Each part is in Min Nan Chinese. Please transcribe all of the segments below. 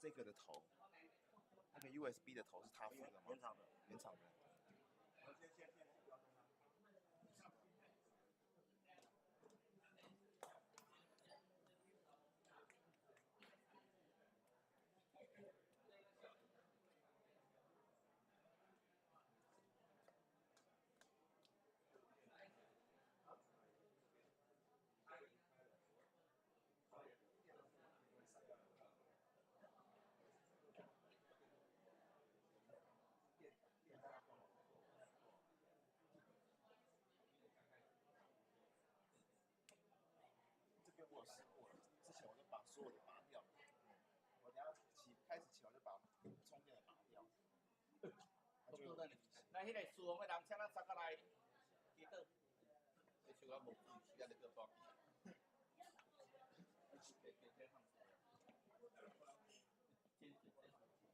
這個的頭，那個 USB 的頭是他附的嗎？原廠的。原廠的。先不要動它。這邊我有試過了，之前我就把所有的拔掉，我等下起開始起來就把充電的拔掉。那彼個書房的人，請咱三個來祈禱。你像我無注意時間就叫關機。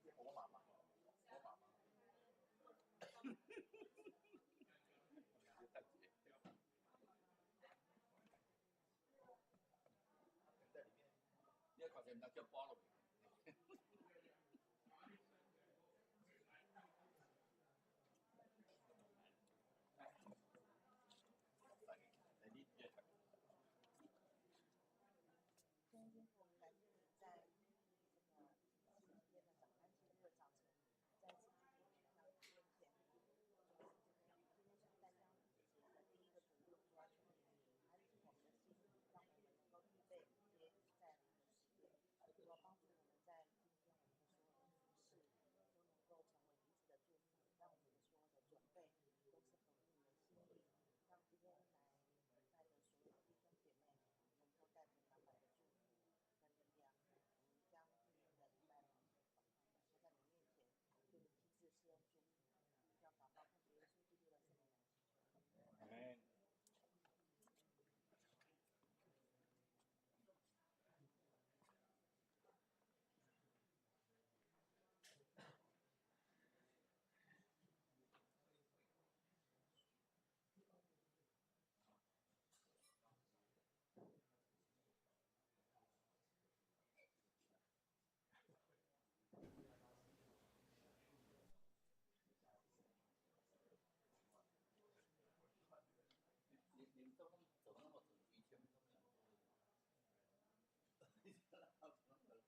我媽媽，我媽媽。在裡面。你看者毋通叫搬落去。天父，我們感謝你在這個星期天的早安息日的早晨，再次聚集我們來到你面前。主，今天是單張節的第一個主日，主啊，求你安靜我們的心，讓我們能夠預備迎接你再臨的時間。主啊，幫助我們在今天我們的所有的服事都能夠成為彼此的祝福，讓我們的所有的準備都是合乎你的心意，讓今天來禮拜的所有的弟兄姐妹能夠帶着滿滿的祝福跟力量。我們將今天的禮拜擺設在你面前，求你親自施恩祝福。這樣禱告，奉主耶穌基督的聖名來祈求。阿們。你們都走那麼整齊，前面都沒有。我反正這個太對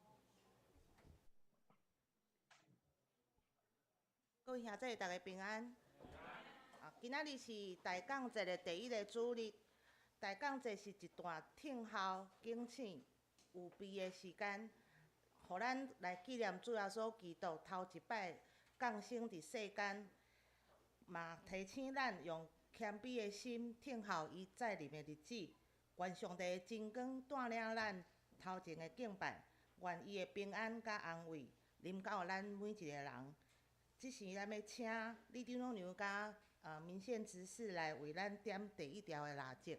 啦，各位兄弟，大家平安。啊，今仔日是大降節的第一个主日。大降節是一段聽候、警醒、預備的時間，予咱來紀念主耶穌基督頭一擺降生佇世間，嘛提醒咱用謙卑的心等候伊再臨的日子。願上帝的真光帶領咱頭前的敬拜，願伊的平安佮安慰臨到咱每一個人。這時，咱欲請李長老娘佮明憲執事來為咱點第一條的蠟燭。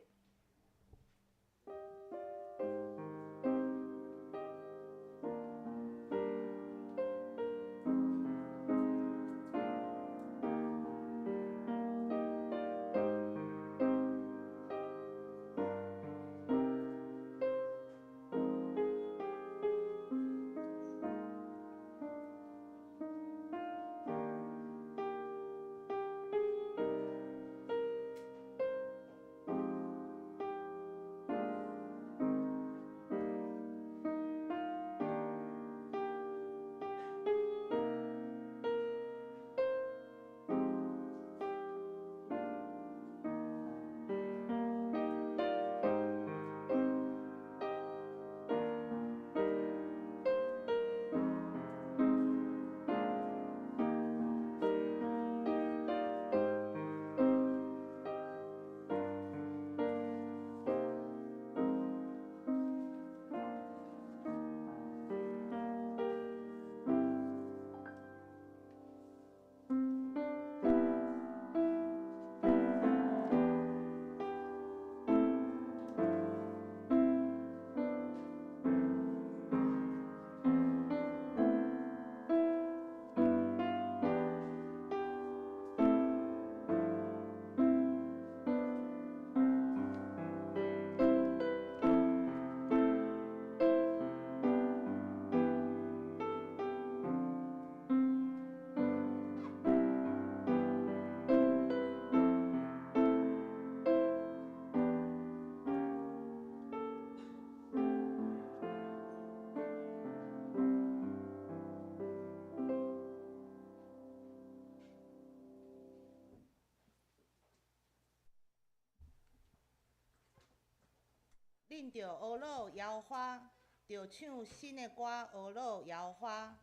恁著呵咾搖花，著唱新的歌呵咾搖花。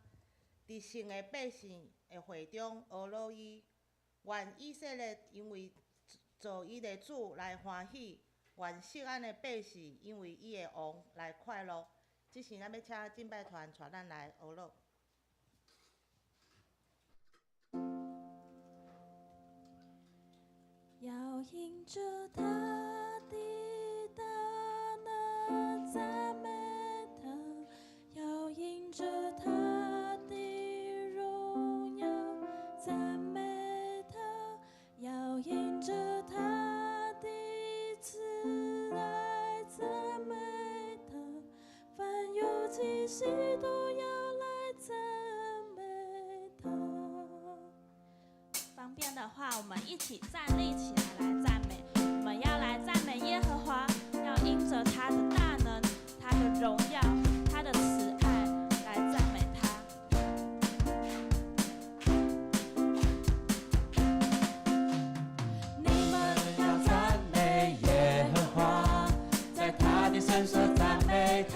佇神的百姓的會中呵咾伊。願以色列因為造伊的主來歡喜，願錫安的百姓因為伊的王來快樂。這時，咱欲請敬拜團帶咱來呵咾。要因著他的大能讚美他，要因著他的榮耀讚美他，要因著他的慈愛讚美他，凡有氣息都要來讚美他。方便的話，我們一起站立起來來讚美。我們要來讚美耶和華，要因著他的大能、他的榮耀、他的慈愛來讚美他。你們要讚美耶和華，在他的聖所讚美他。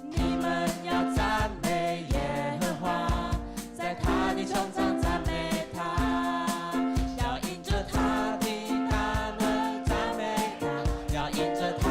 你們要讚美耶和華，在他的穹蒼讚美他。要因著他的大能讚美他，要因著他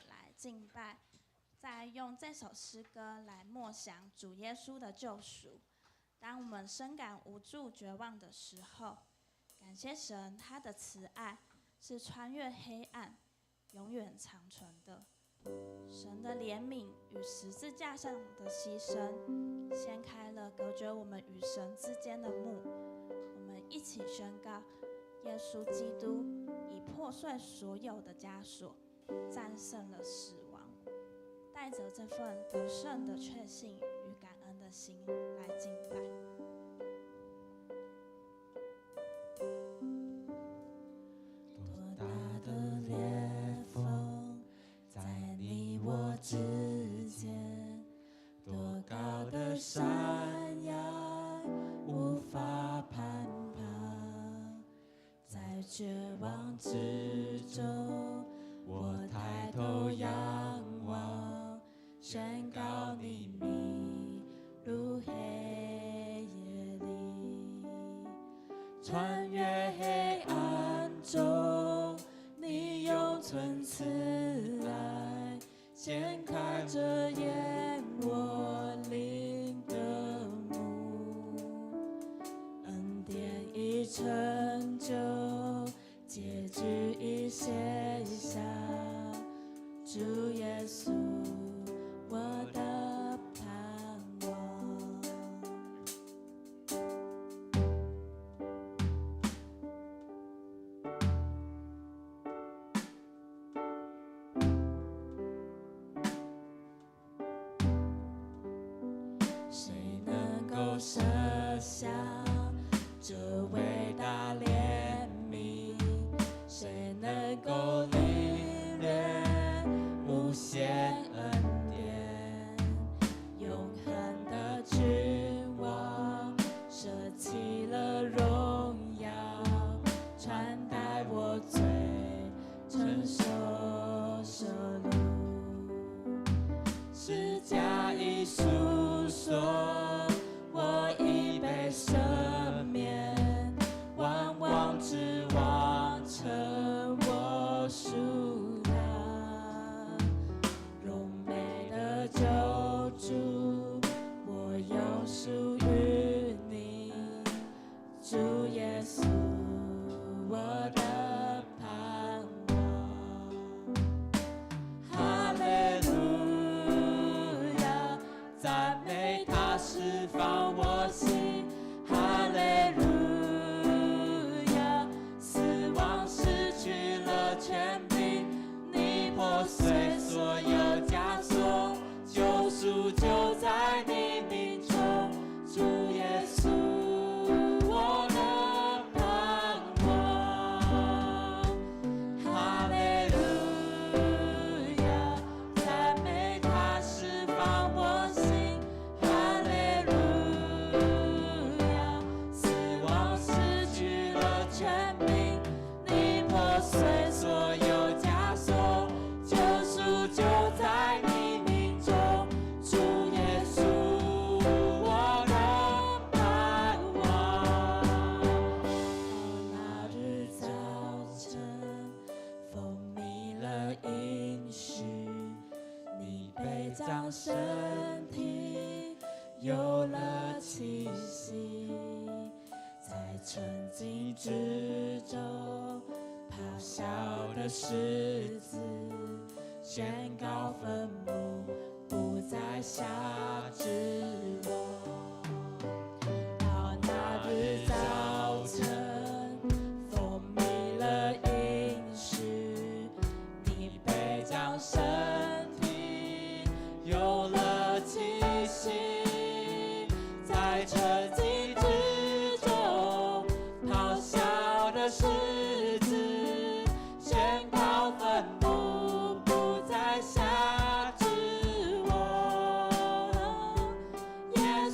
來敬拜，再用這首詩歌來默想主耶穌的救贖。當我們深感無助、絕望的時候，感謝神，他的慈愛是穿越黑暗、永遠長存的。神的憐憫與十字架上的犧牲，掀開了隔絕我們與神之間的幕。我們一起宣告：耶穌基督已破碎所有的枷鎖，戰勝了死亡。帶着這份得勝的確信與感恩的心來敬拜。多大的裂縫在你我之間，多高的山崖無法攀爬，在絕望之中，我抬頭仰望，宣告你名如黑夜裡，穿越黑暗中，你永存慈愛，掀開遮掩我靈的幕，恩典已成就，結局已寫下，主耶穌，我的盼望。誰能夠設想這偉大憐憫？誰能夠領略無限恩典？永恆的君王捨棄了榮耀，穿戴我罪，承受羞辱。十架已述說，我已被赦免，萬王之王稱我屬他，榮美的救主，我永屬於你，主耶穌，我的盼望。哈利路亞，讚美他釋放我心。哈利路亞，死亡失去了權柄，你破碎所有枷鎖，救贖就在你名中，主耶穌，我的盼望。哈利路亞，讚美他釋放我心。哈利路亞，死亡失去了權柄，你破碎所有枷鎖，救贖就在你名中，主耶穌，我的盼望。到那日早晨，風靡了應許，你被葬身體有了氣息，在沉靜之中，咆哮的獅子宣告墳墓不再轄制我。到那日早晨，風靡了應許，你被葬身體有了氣息，在沉靜之中，咆哮的獅子宣告墳墓不再轄制我。耶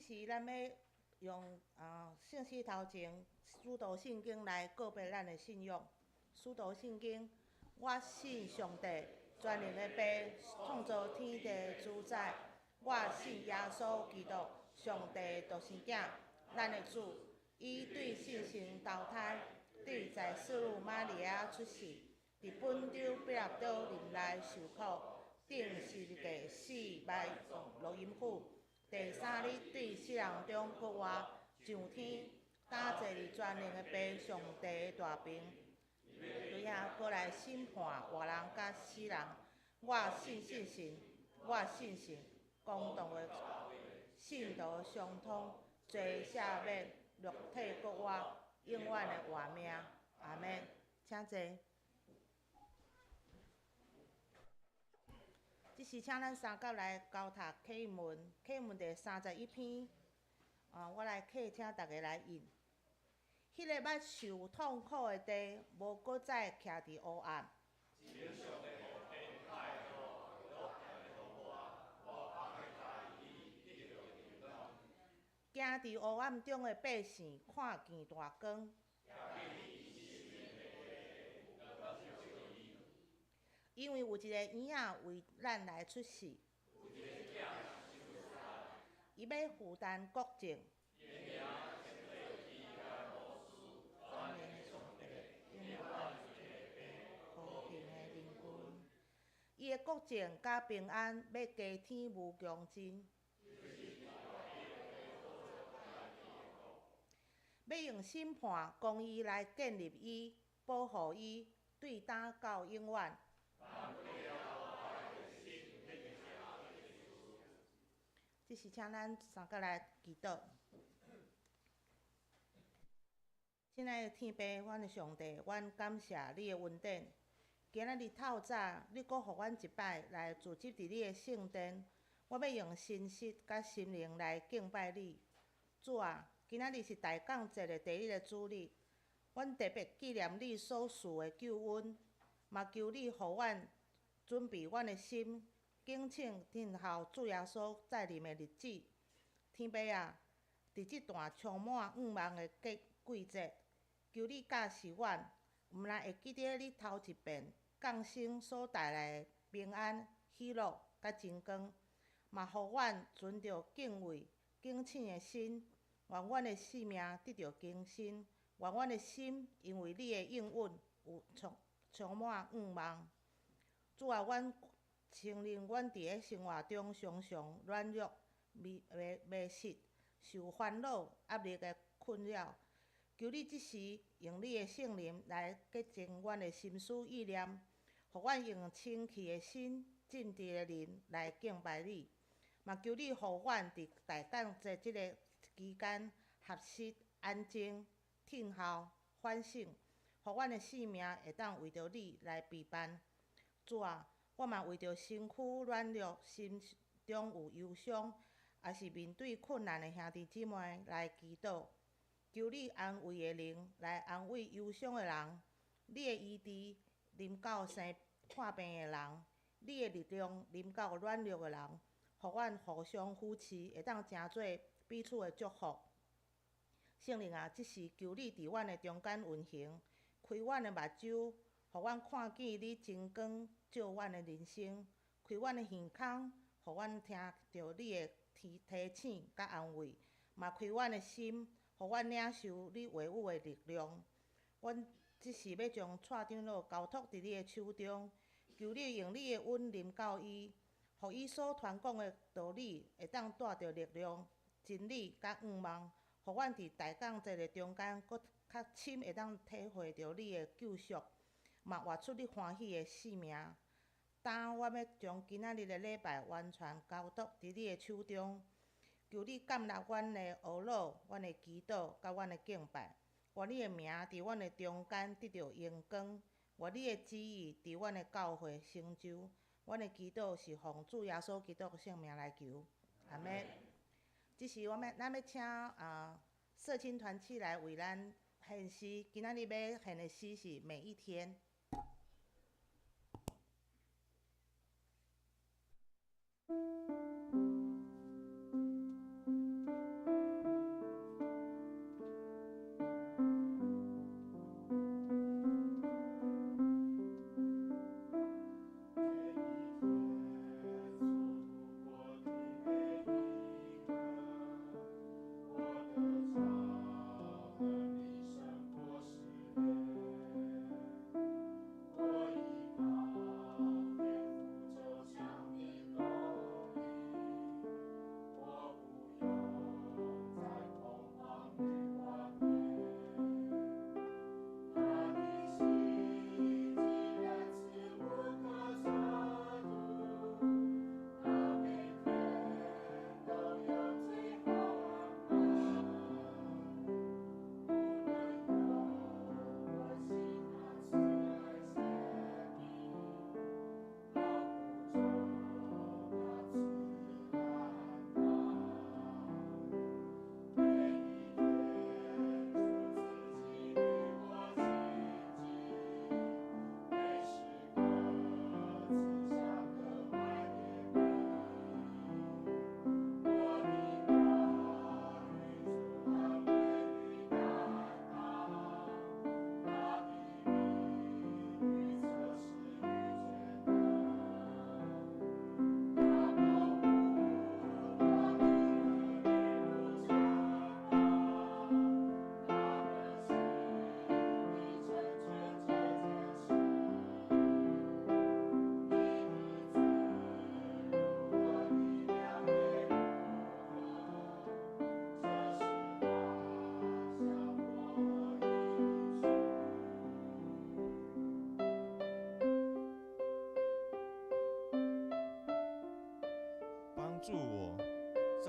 時咱欲用聖詩頭前使徒信經來告白咱的信仰。使徒信經，我信上帝，全能的父，創造天地主宰。我信耶穌基督，上帝獨生囝，咱的主。伊對聖神投胎，對在聖母瑪利亞出世，佇本丟彼拉多任內受苦，釘十字架死埋葬落陰府。第三日對死人中復活，上天，擔坐佇全能的父上帝的大爿，對遐閣來審判活人佮死人。我信聖神，我信神，公同的聖徒相通，罪赦免，肉體復活，永遠的活命。阿們。請坐。這時請咱三甲來交讀課文，課文第31篇。我來課，請逐家來印。彼个捌受痛苦的地，無閣再徛佇黑暗。行佇黑暗中的百姓，看見大光。因為有一个嬰仔為咱來出世，伊欲負擔國政。伊的國政佮平安，欲加添無窮盡。欲用審判公義來建立伊，保護伊，對今到永遠。這時請咱三個來祈禱。親愛的天父，阮的上帝，阮感謝你的恩典。今仔日透早，你閣予阮一擺來聚集佇你的聖殿，我欲用身實佮心靈來敬拜你。主啊，今仔日是大降節的第一个主日，阮特別紀念你所賜的救恩，嘛求你予阮準備阮的心，謹慎等候主耶穌再臨的日子。天父啊，佇這段充滿向望的季節，求你教示阮，毋但會記得你頭一遍降生所帶來的平安、喜樂佮真光，嘛予阮存著敬畏、謹慎的心，願阮的性命得著更新，願阮的心因為你的應允有充滿向望。主啊，阮承認阮佇咧生活中常常軟弱、迷失、受煩惱、壓力的困擾。求你這時用你的聖靈來潔淨阮的心思意念，予阮用清氣的心、正直的靈來敬拜你。嘛求你予阮佇大降節這个期間學習安靜、聽候、反省，予阮的性命會當為著你來備辦。主啊，我嘛為著身軀軟弱、心中有憂傷，抑是面對困難的兄弟姊妹來祈禱。求你安慰的靈來安慰憂傷的人，你的醫治臨到生破病的人，你的力量臨到軟弱的人，予阮互相扶持，會當成做彼此的祝福。聖靈啊，這時求你佇阮的中間運行，開阮的目睭，予阮看見你真光照阮的人生；開阮的耳孔，予阮聽著你的提醒佮安慰；嘛開阮的心，予阮領受你話語的力量。阮這時欲將蔡長老交託佇你的手中，求你用你的恩臨到伊，予伊所傳講的道理會當帶著力量、真理佮向望，予阮佇大降節的中間，閣較深會當體會著你的救贖，嘛活出你歡喜的生命。今我欲將今仔日的禮拜完全交託佇你的手中，求你接納阮的懊惱、阮的祈禱佮阮的敬拜。願你的名佇阮的中間得著榮光，願你的旨意佇阮的教會成就。阮的祈禱是奉主耶穌基督的聖名來求，阿們。這時我欲，咱欲請社青團契來為咱獻詩。今仔日欲獻的詩是每一天。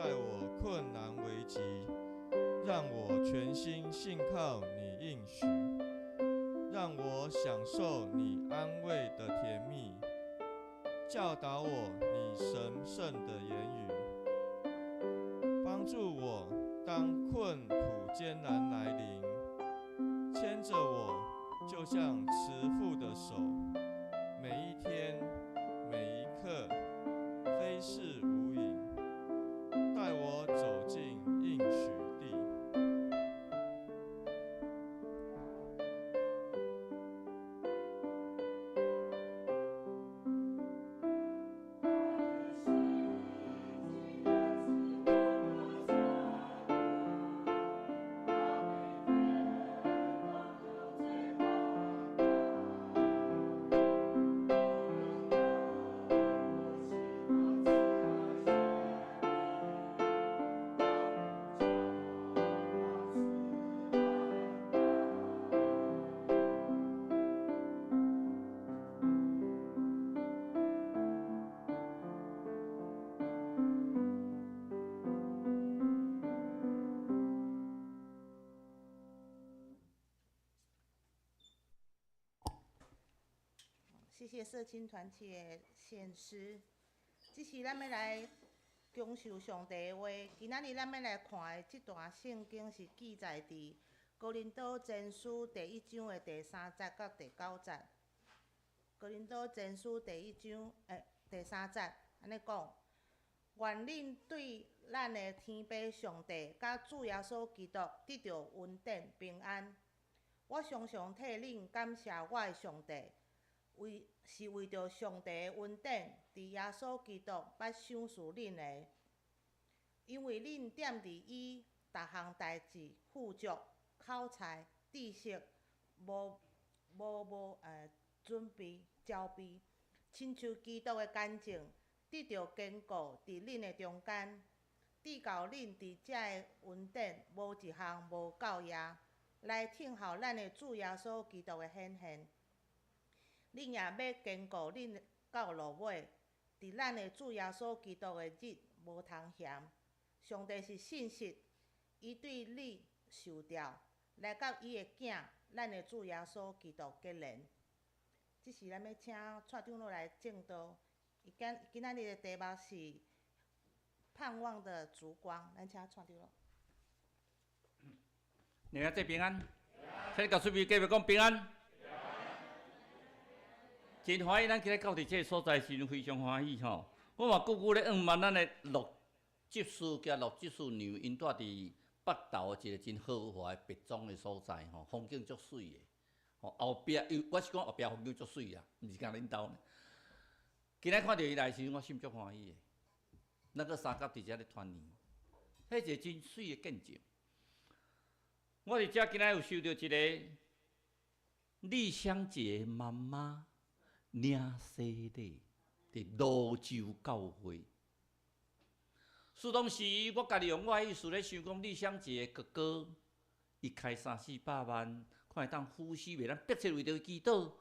在我困难危急，让我全心信靠你应许，让我享受你安慰的甜蜜，教导我你神圣的言语，帮助我当困苦艰难来临，牵着我就像慈父的手，每一天每一刻，飞逝无影，带我走进应许地。谢谢社青团契的献诗。这是咱欲来享受上帝的话。今仔日咱欲来看的这段圣经是记载伫哥林多前书第一章的第三节到第九节。哥林多前书第一章第三节，按呢讲：愿恁对咱的天父上帝佮主耶稣基督得著恩典平安。我常常替恁感谢我的上帝，是为著上帝的恩典，伫耶稣基督捌赏赐恁的。因为恁踮伫伊逐项代志富足，口才、知识无无无准备招备，亲像基督的干净，得著坚固伫恁的中间，直到恁伫遮的恩典无一项无够额，来等候咱的主耶稣基督的显现。恁也欲坚固恁到落尾，伫咱的主耶稣基督的日无通嫌。上帝是信实，伊对你受召，来佮伊的囝，咱的主耶稣基督结连。这时咱欲请蔡长老来证道，伊今仔日的题目是盼望的烛光，咱请蔡长老。你阿姐平安，请你共喙边隔壁讲平安。真欢喜，咱今日到伫这个所在时阵非常欢喜吼。我嘛久久咧向望咱的陆执事佮陆执事娘，𪜶住伫北投一个真豪华的别庄的所在吼，风景足媠的。吼，后壁，我是讲后壁风景足媠啊，毋是干恁兜呢。今日看著伊来时阵，我心足欢喜的。咱阁相佮伫遮咧团圆，彼一个真媠的见证。我伫遮今日有收著一个丽香姐妈妈领洗礼，伫芦洲教会。事当时我家己用我的意思咧想讲，丽香姐的哥哥，伊开三四百万，看会当呼吸袂，咱迫切为著伊祈祷。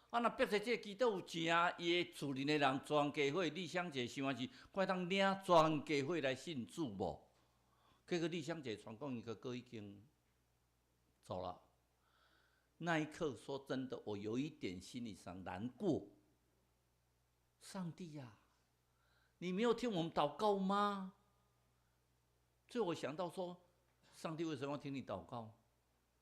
啊，若迫切这个祈祷有成，伊的厝里的人全家伙，丽香姐想是看会当领全家伙来信主无？结果丽香姐传讲伊哥哥已经走了。那一刻，说真的，我有一点心理上难过。上帝呀，你没有听我们祷告吗？最后我想到说，上帝为什么要听你祷告？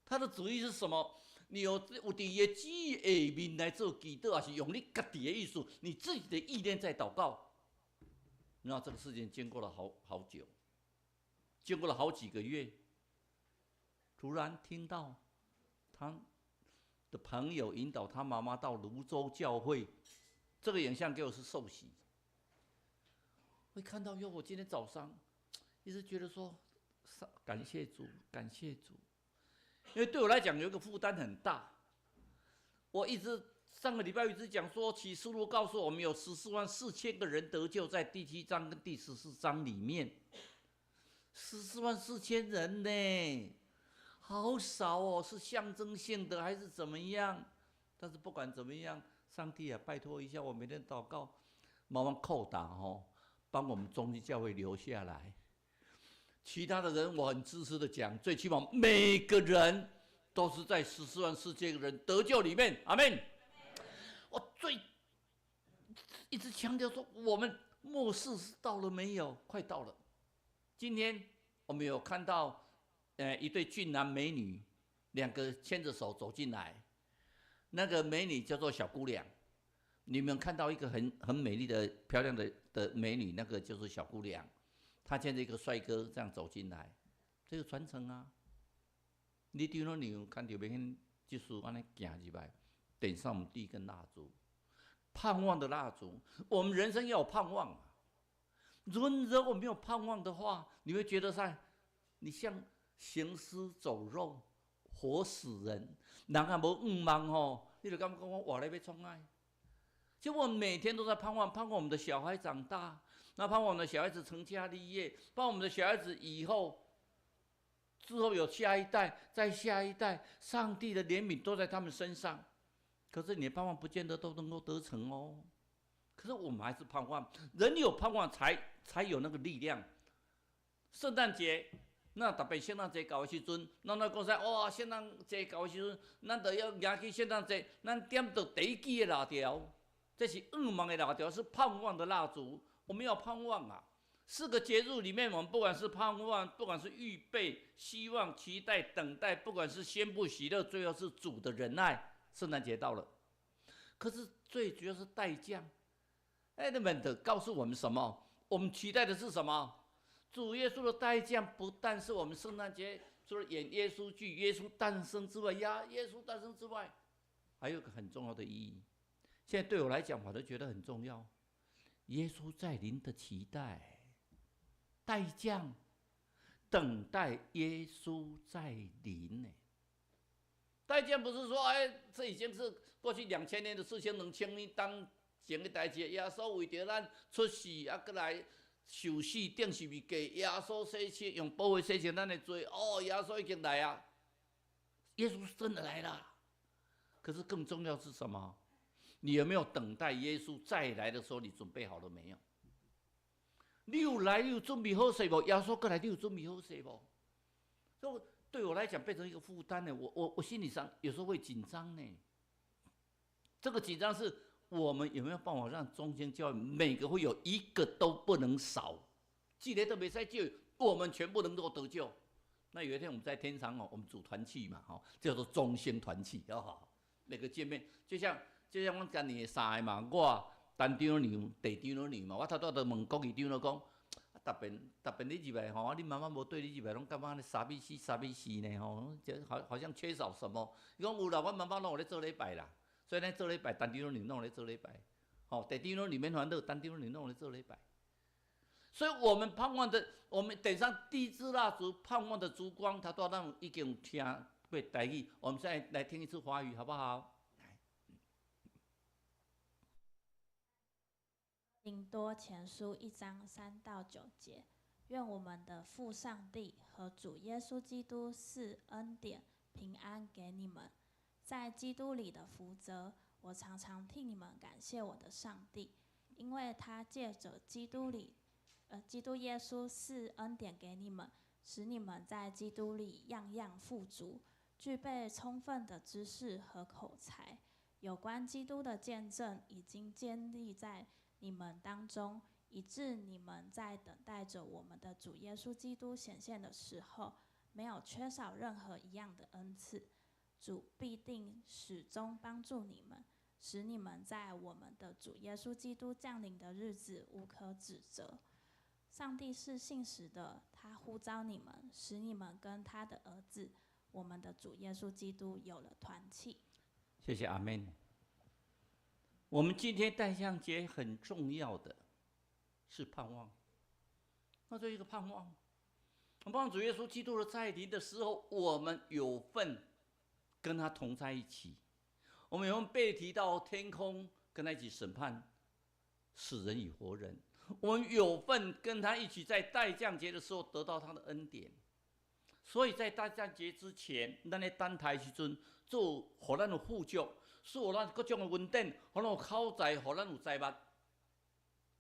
他的旨意是什么？你有伫伊的旨意下面来做祈祷，还是用你家己的意思、你自己的意念在祷告？那这个事情经过了好好久，经过了好几个月，突然听到他的朋友引导他妈妈到芦洲教会，这个影像给我是受洗。会看到哟，我今天早上一直觉得说，感谢主，感谢主，因为对我来讲有一个负担很大。我一直上个礼拜一直讲说，启示录告诉我们有144,000个人得救，在第7章跟第14章里面，144,000人呢。好少哦，是象征性的还是怎么样？但是不管怎么样，上帝啊，拜托一下，我每天祷告，慢慢扣打吼，帮我们中心教会留下来。其他的人，我很自私的講，最起碼每個人都是在14萬4千個人得救裡面。阿門。我最一直強調說，我們末世是到了沒有？快到了。今天我們有看到，一對俊男美女，兩個牽着手走進來。那個美女叫做小姑娘。你們看到一個很美麗的、漂亮的美女，那個就是小姑娘。她牽着一個帥哥這樣走進來，這個傳承啊。你長老娘看到欲彼就是按呢行入來，點上我們第一根蠟燭，盼望的蠟燭。我們人生要有盼望啊。如果沒有盼望的話，你會覺得噻，你像行屍走肉、活死人。人啊無願望吼，你就感覺講我活咧欲創啥？就我每天都在盼望，盼望我們的小孩長大，那盼望我們的小孩子成家立業，盼望我們的小孩子以後之後有下一代，再下一代，上帝的憐憫都在他們身上。可是你的盼望不見得都能夠得成哦。可是我們還是盼望，人有盼望才有那個力量。聖誕節，那特別聖誕節到的時陣，咱來講啥？哇，聖誕節到的時陣，咱就要迎去聖誕節，咱點著第一支的蠟燭，這是願望的蠟燭，是盼望的蠟燭。我們要盼望啊！四個節日裡面，我們不管是盼望，不管是預備、希望、期待、等待，不管是宣布喜樂，最後是主的忍耐。聖誕節到了，可是最主要是待降。哎，那們的告訴我們什麼？我們期待的是什麼？主耶穌的待降不但是我們聖誕節除了演耶穌劇、耶穌誕生之外，呀，耶穌誕生之外，還有一個很重要的意義。現在對我來講，我都覺得很重要。耶穌再臨的期待，待降，等待耶穌再臨呢。待降不是說，哎，這已經是過去2000年的事情，2000年當前的代誌，耶穌為著咱出世，啊，閣來受死，釘十字架，耶穌洗清，用寶血洗淨咱的罪。哦，耶穌已經來啊，耶穌是真的來了。可是更重要是什麼？你有沒有等待耶穌再來的時候？你準備好了沒有？你有來，你有準備好勢無？耶穌閣來，你有準備好勢無？所以對我來講變成一個負擔呢。我心理上有時候會緊張呢。這個緊張是我們有沒有辦法讓中間教會每個會有一個都不能少，一个都袂使少，我們全部能夠得救。那有一天我們在天上哦，我們組團契嘛，哈，叫做中興團契，好，每個見面就像阮今年的三個嘛，我陳長老娘、鄭長老娘嘛，我頭拄仔就問國義長老講，啊，特別特別你入來吼，你媽媽無綴你入來，攏感覺按呢傻逼死傻逼死呢吼，就好像缺少什麼。伊講有啦，阮媽媽攏有咧做禮拜啦，所以咱做禮拜，陳長老娘攏有咧做禮拜，吼，鄭長老娘免煩惱，陳長老娘攏有咧做禮拜。所以我們盼望的，我們點上第一支蠟燭，盼望的燭光，他都讓已經聽過台語。我們現在來聽一次華語，好不好？來。林多前書1章3到9節，願我們的父上帝和主耶穌基督賜恩典平安給你們，在基督裡的福澤，我常常替你們感謝我的上帝，因為他借着基督裡，基督耶穌賜恩典給你們，使你們在基督裡樣樣富足，具備充分的知識和口才。有關基督的見證已經建立在你們當中，以致你們在等待着我們的主耶穌基督顯現的時候，沒有缺少任何一樣的恩賜。主必定始終幫助你們，使你們在我們的主耶穌基督降臨的日子無可指責。上帝是信實的，他呼召你們，使你們跟他的兒子，我們的主耶穌基督有了團契。謝謝阿門。我們今天待降節很重要的是盼望，那就一個盼望。我們盼望主耶穌基督的再臨的時候，我們有份跟他同在一起，我們有份被提到天空，跟他一起審判死人與活人。我們有份跟他一起在待降節的時候得到他的恩典。所以在待降節之前，咱咧等待時陣，主予咱有富足，賜予咱各種的恩典，予咱有口才，予咱有財物。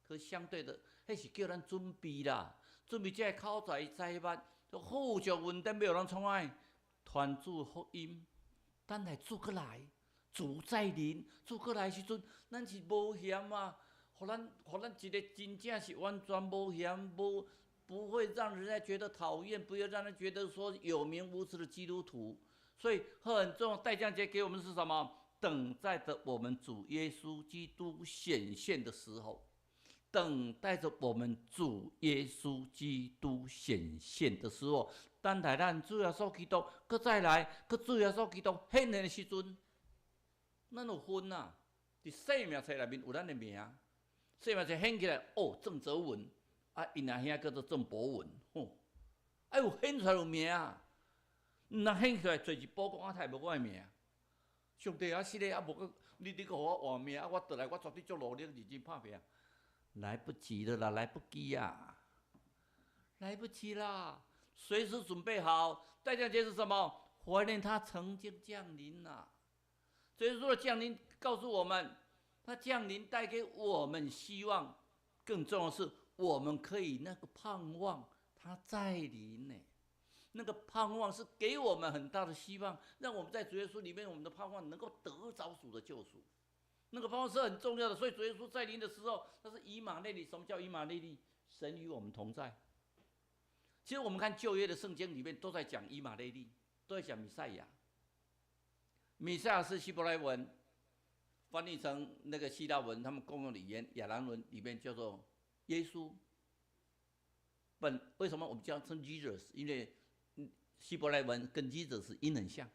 可相對的，彼是叫咱準備啦，準備這个口才才物，就好著恩典欲予人創愛，傳主福音，等待主閣來，主再臨，主閣來時陣，咱是無嫌啊，予咱一个真正是完全無嫌，無不會讓人家覺得討厭，不要讓人覺得說有名無實的基督徒。所以很重要，待降節給我們是什麼？等待著我們主耶穌基督顯現的時候，等待着我們主耶穌基督顯現的時候，等待咱主耶穌基督閣再來，閣主耶穌基督顯現的時陣，咱有份啊！佇生命冊內面有咱的名，生命冊顯起來，哦，鄭澤文，啊，𪜶阿兄叫做鄭博文，吼，啊有顯出來有名啊，毋通顯出來做一寶講啊，太無我的名。上帝啊，是咧啊，無閣你閣予我換名啊，我倒來我絕對足努力認真拍拼，來不及了啦，來不及啊，來不及啦，隨時準備好。待降節是什麼？懷念他曾經降臨啦。所以說降臨告訴我們，他降臨帶給我們希望，更重要的是我們可以那個盼望他再臨呢。那個盼望是給我們很大的希望，讓我們在主耶穌裡面，我們的盼望能夠得着主的救贖。那個盼望是很重要的，所以主耶穌再臨的時候，那是以馬內利。什麼叫以馬內利？神與我們同在。其實我們看舊約的聖經裡面都在講以馬內利，都在講彌賽亞。彌賽亞是希伯來文，翻譯成那個希臘文，他們共用的語言亞蘭文裡面叫做耶穌。本為什麼我們叫稱 Jesus？因為希伯來文跟 Jesus 音很像，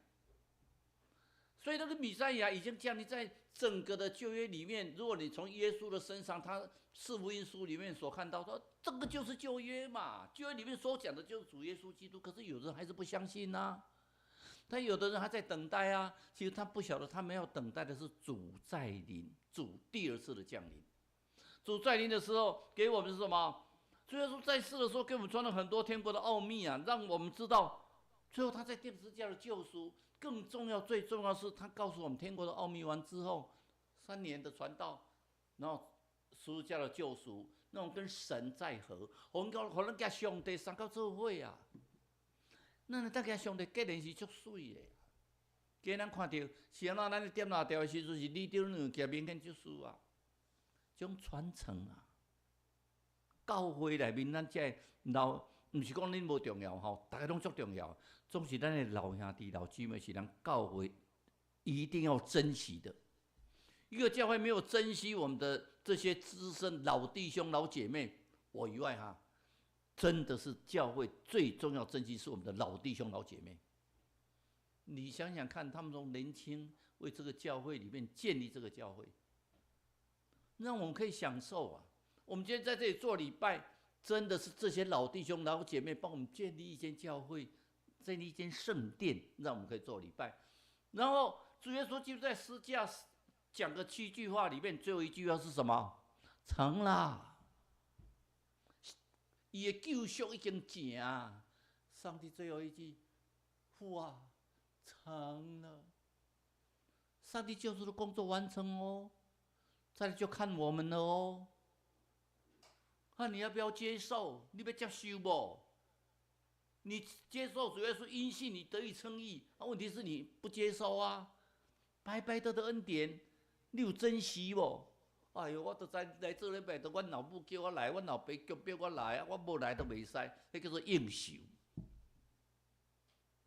所以那個彌賽亞已經降臨在整個的舊約裡面。如果你從耶穌的身上，他四福音書裡面所看到，說這個就是舊約嘛，舊約裡面所講的就是主耶穌基督。可是有人還是不相信吶，他有的人還在等待啊。其實他不曉得，他們要等待的是主再臨，主第二次的降臨。主再臨的時候，給我們是什麼？主耶穌在世的時候，給我們傳了很多天國的奧秘啊，讓我們知道。最後他在釘十字架的救贖，更重要、最重要是他告訴我們天國的奧秘完之後，3年的傳道，然後十字架的救贖，那種跟神再和，我們講可能佮上帝相佮做伙啊。咱當佮上帝結連是足媠的。今咱看著是按怎，咱點蠟燭的時陣是你丟兩件明顯就是啊，這種傳承啊，教會內面咱這老，毋是講恁無重要吼，逐个攏足重要。總是咱的老兄弟、老姊妹是咱教會一定要珍惜的。一個教會沒有珍惜我們的這些資深老弟兄、老姐妹，我以外哈，真的是教會最重要珍惜是我們的老弟兄、老姐妹。你想想看，他們從年輕為這個教會裡面建立這個教會，讓我們可以享受啊。我們今天在這裡做禮拜，真的是這些老弟兄、老姐妹幫我們建立一間教會，建立一間聖殿，讓我們可以做禮拜。然後主耶穌就在十架講個七句話裡面，最後一句話是什麼？成了。伊的救贖已經成啊！上帝最後一句，父啊，成了。上帝救贖的工作完成哦，再來就看我們了哦。看你要不要接受？你欲接受無？你接受主耶穌因信你得以稱義，啊，問題是你不接受啊，白白得的恩典，你有珍惜無？哎喲，我都知來做禮拜，都阮老母叫我來，阮老爸強迫我來，啊，我無來都袂使，彼叫做應酬。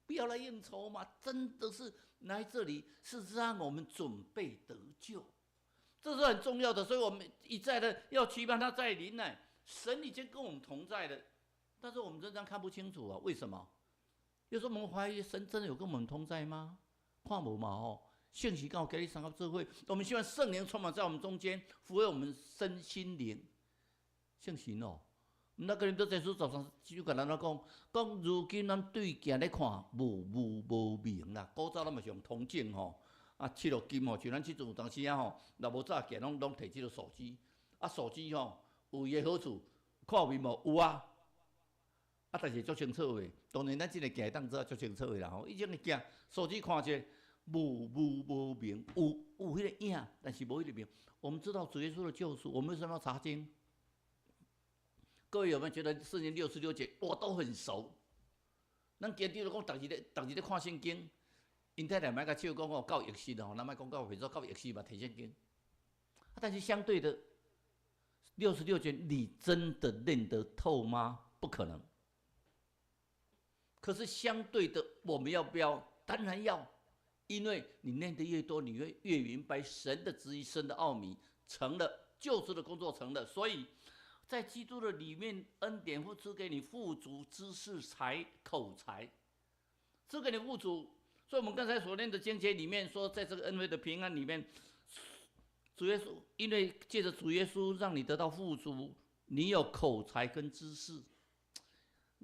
不要來應酬嘛，真的是來這裡是讓我們準備得救，這是很重要的，所以我們一再的要期盼他再臨來。神已經跟我們同在了，但是我們仍然看不清楚啊，為什麼？有時候我們懷疑神真的有跟我們同在嗎？看無嘛吼，聖靈剛好給你三個智慧，我們希望聖靈充滿在我們中間，撫慰我們身心靈。聖神哦，那哥林多前書十三章共咱講，講如今咱對鏡咧看，無霧無明啦。古早咱嘛是用銅鏡吼，啊，七落金吼，像咱這陣有當時啊吼，若無早起攏攏提這个手機，啊，手機吼有伊的好處，看有面無？有啊。啊，但是足清楚的，當然咱這个鏡會當做足清楚的啦吼。以前的鏡，手機看者霧霧無明，有彼个影，但是無彼个明。我們知道主耶穌的救贖，我們為什麼要查經？各位有沒有覺得聖經六十六節我都很熟？咱今日講，逐日咧，逐日咧看聖經，𪜶太太莫共笑講哦，夠熟悉哦，咱莫講到比如說夠熟悉嘛，提聖經。啊，但是相對的，六十六節你真的認得透嗎？不可能。可是相對的，我們要不要？當然要，因為你念得越多，你會越明白神的旨意、神的奧秘，成了救贖的工作成了。所以在基督的裡面，恩典會賜給你富足知識、才口才，賜給你富足。所以，我們剛才所念的經節裡面說，在這個恩惠的平安裡面，主耶穌因為借着主耶穌讓你得到富足，你有口才跟知識。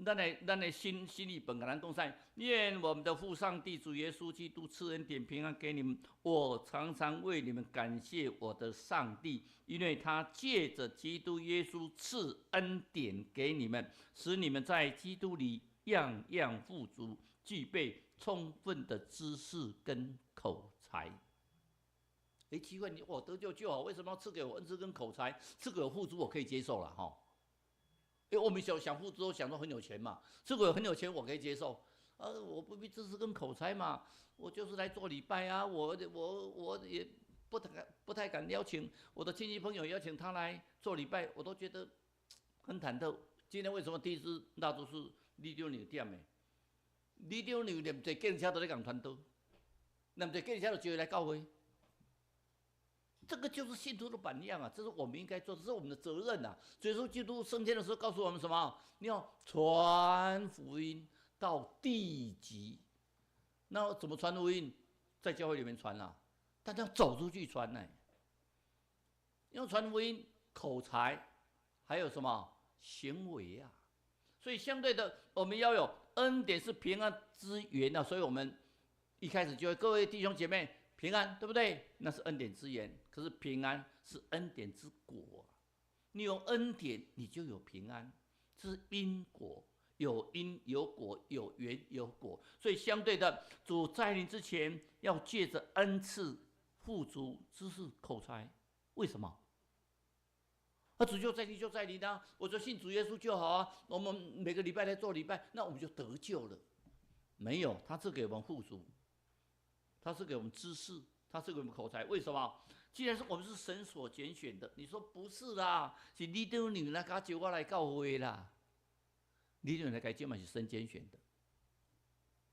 咱的新譯本共咱講啥，願我們的父上帝主耶穌基督賜恩典平安給你們。我常常為你們感謝我的上帝，因為他借着基督耶穌賜恩典給你們，使你們在基督裡樣樣富足，具備充分的知識跟口才。哎，奇怪，你我得救就好，為什麼要賜給我恩賜跟口才？賜給我富足，我可以接受了哈。因為我們想想富足，想到很有錢嘛，這個很有錢我可以接受。我不必知識跟口才嘛，我就是來做禮拜啊，我也不太敢邀請我的親戚朋友邀請他來做禮拜，我都覺得很忐忑。今天為什麼第一支蠟燭是李長娘點的？李長娘連坐計程車都咧共傳道，連坐計程車都招來教會。這個就是信徒的榜樣啊！這是我們應該做，這是我們的責任啊！主耶穌基督升天的時候告訴我們什麼？你要傳福音到地極。那怎麼傳福音？在教會裡面傳啊，但要走出去傳呢。要傳福音，口才，還有什麼行為啊？所以相對的，我們要有恩典是平安之源啊！所以我們一開始就會，各位弟兄姐妹平安，對不對？那是恩典之源。可是平安是恩典之果，你有恩典，你就有平安，這是因果，有因有果，有緣有果。所以相對的，主再臨之前，要借着恩賜富足知識口才，為什麼？啊，主就再臨就再臨啊！我就信主耶穌就好啊。我們每個禮拜來做禮拜，那我們就得救了。沒有，他是給我們富足，他是給我們知識，他是給我們口才。為什麼？既然是我們是神所揀選的，你說不是啦？是李長娘來共招我來教會啦。李長娘來改嘛是神揀選的，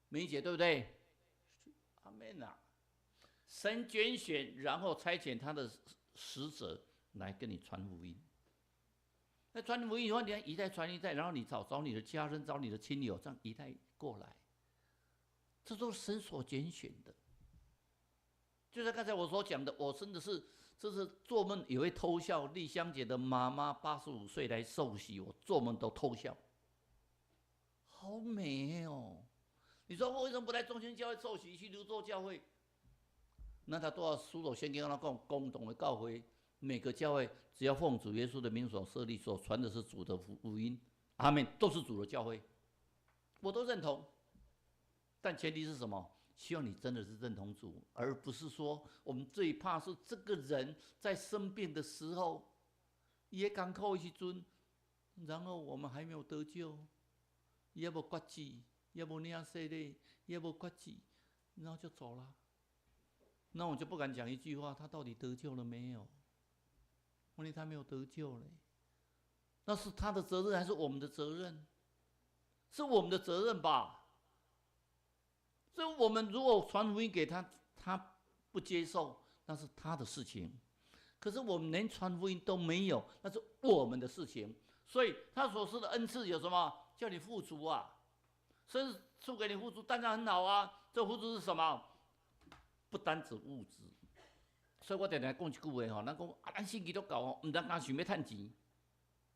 梅姐對不對？阿們啊！神揀選，然後差遣他的使者來跟你傳福音。那傳福音以後，你看一代傳一代，然後你找找你的家人，找你的親友，這樣一代過來，這都是神所揀選的。就像剛才我所講的，我真的是，這是做夢也會偷笑。麗香姐的媽媽85歲來受洗，我做夢都偷笑，好美哦！你說我為什麼不來中心教會受洗，去泸州教會？那他都要書手先跟他講，共同的教會，每個教會只要奉主耶穌的名所設立、所傳的是主的福音，阿們，都是主的教會，我都認同。但前提是什麼？希望你真的是認同主，而不是說我們最怕是這個人在生病的時候也艱苦的時陣，然後我們還沒有得救，也無決志，也無領洗禮，也無決志，然後就走了。那我就不敢講一句話，他到底得救了沒有？問題他沒有得救嘞，那是他的責任還是我們的責任？是我們的責任吧？所以，我們如果傳福音給他，他不接受，那是他的事情。可是我們連傳福音都沒有，那是我們的事情。所以他所說的恩賜有什麼？叫你富足啊，神賜給你富足，當然很好啊。這富足是什麼？不單指物質。所以我常常講一句話吼，咱講啊，咱信基督教哦，毋通干想欲趁錢。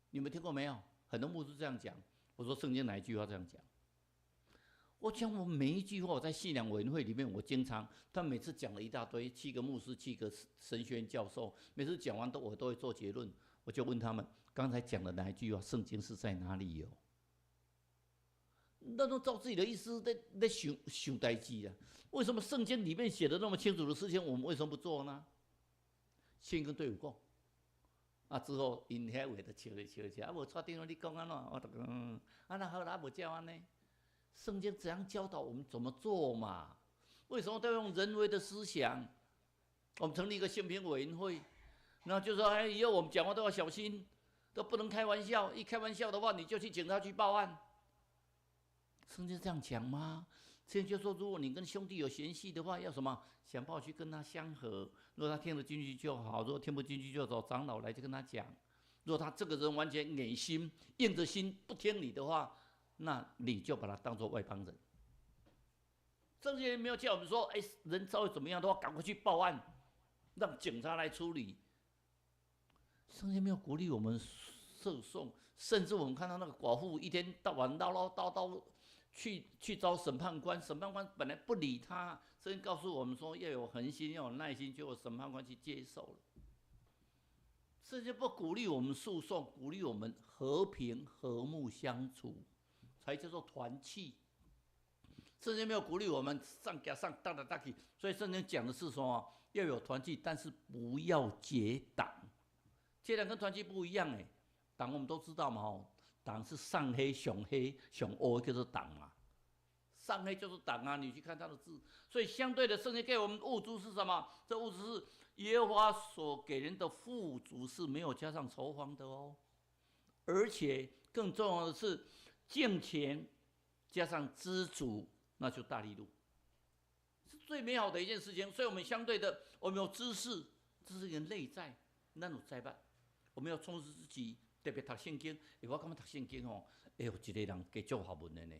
你們聽過沒有？很多牧師這樣講。我說聖經哪一句話這樣講？我講我每一句話，我在信仰委員會裡面，我經常，他每次講了一大堆，七個牧師，七個神學院教授，每次講完都我都會做結論，我就問他們，剛才講的哪一句話，聖經是在哪裡有？那都照自己的意思在想想代誌啊？為什麼聖經裡面寫的那麼清楚的事情，我們為什麼不做呢？先跟隊友講，啊，之後𪜶遐話就笑咧笑笑，啊無蔡長老你講按怎？我就講，嗯，啊那好啦，無照按呢。聖經怎樣教導我們怎麼做嘛？為什麼都要用人為的思想？我們成立一個性平委員會，那就說，哎，以後我們講話都要小心，都不能開玩笑。一開玩笑的話，你就去警察局報案。聖經這樣講嗎？聖經就說，如果你跟兄弟有嫌隙的話，要什麼？想辦法去跟他相和。如果他聽得進去就好，如果聽不進去，就找長老來就跟他講。如果他這個人完全硬心、硬着心不聽你的話，那你就把他當做外邦人。聖經沒有叫我們說，哎，人稍微怎麼樣的話，趕快去報案，讓警察來處理。聖經沒有鼓勵我們訴訟，甚至我們看到那個寡婦一天到晚嘮嘮叨叨去找審判官，審判官本來不理他，聖經告訴我們說要有恆心，要有耐心，結果審判官去接受了。聖經不鼓勵我們訴訟，鼓勵我們和平和睦相處，才叫做團契。聖經沒有鼓勵我們上加上當當當去，所以聖經講的是說要有團契，但是不要結黨。結黨跟團契不一樣哎，黨我們都知道嘛吼，黨是上黑、上黑、上烏叫做黨嘛，上黑就是黨啊，你去看他的字。所以相對的，聖經給我們富足是什麼？這富足是耶和華所給人的富足，是沒有加上籌荒的哦。而且更重要的是，敬虔加上知足，那就大利祿，是最美好的一件事情。所以，我們相對的，我們有知識，這是一個內在，咱有知捌。我們要充實自己，特別讀聖經。欸，我感覺讀聖經吼，哎呦，一個人加足學問的呢。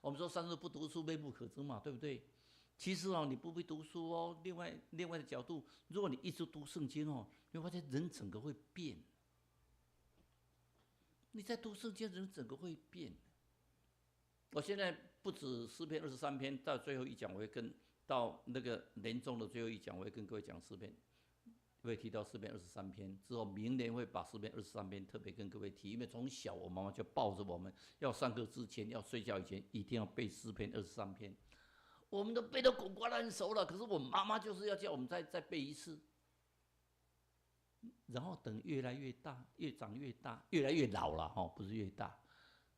我們說三日不讀書，面不可知嘛，對不對？其實哦，你不必讀書哦。另外的角度，如果你一直讀聖經哦，你會發現人整個會變。你在讀聖經，人整個會變。我現在不止詩篇23篇，到最後一講，我會跟到那個年終的最後一講，我會跟各位講詩篇，會提到詩篇二十三篇。之後明年會把詩篇二十三篇特別跟各位提，因為從小我媽媽就抱着我們，要上課之前，要睡覺以前，一定要背詩篇二十三篇。我們都背得滾瓜爛熟了，可是我媽媽就是要叫我們再背一次。然後等越來越大，越長越大，越來越老了哈，不是越大，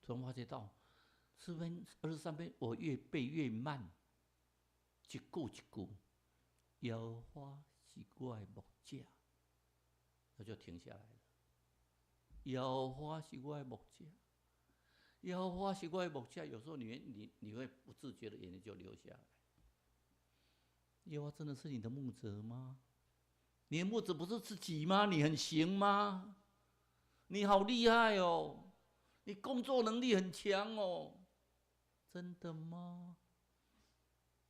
突然發覺到詩篇二十三篇，我越背越慢，一句一句，耶和華是我的牧者，那就停下來了。耶和華是我的牧者，耶和華是我的牧者，有時候你會不自覺的眼淚就流下來。耶和華真的是你的牧者嗎？你的牧者不是自己嗎？你很行嗎？你好厲害哦！你工作能力很強哦，真的嗎？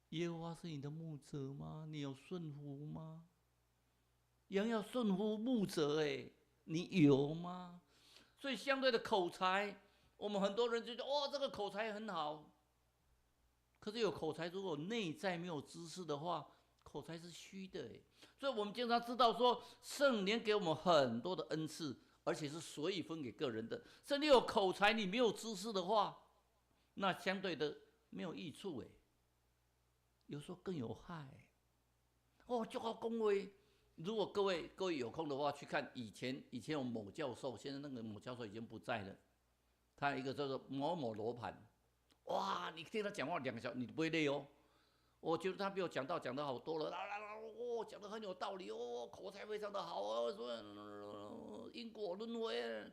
耶和華是你的牧者嗎？你有順服嗎？羊要順服牧者，哎，你有嗎？所以相對的口才，我們很多人就覺得哦，這個口才很好。可是有口才，如果內在沒有知識的話，口才是虛的哎。所以我們經常知道說，聖靈給我們很多的恩賜，而且是隨意分給個人的。甚至有口才，你沒有知識的話，那相對的沒有益處哎，有時候更有害。哦，就好恭維。如果各位有空的話，去看以前有某教授，現在那個某教授已經不在了。他一個叫做某某羅盤，哇，你聽他講話2個小時，你不會累哦。我覺得他比我講道講得好多了，啦啦啦，哦，講得很有道理哦，口才非常的好哦，說因果輪迴。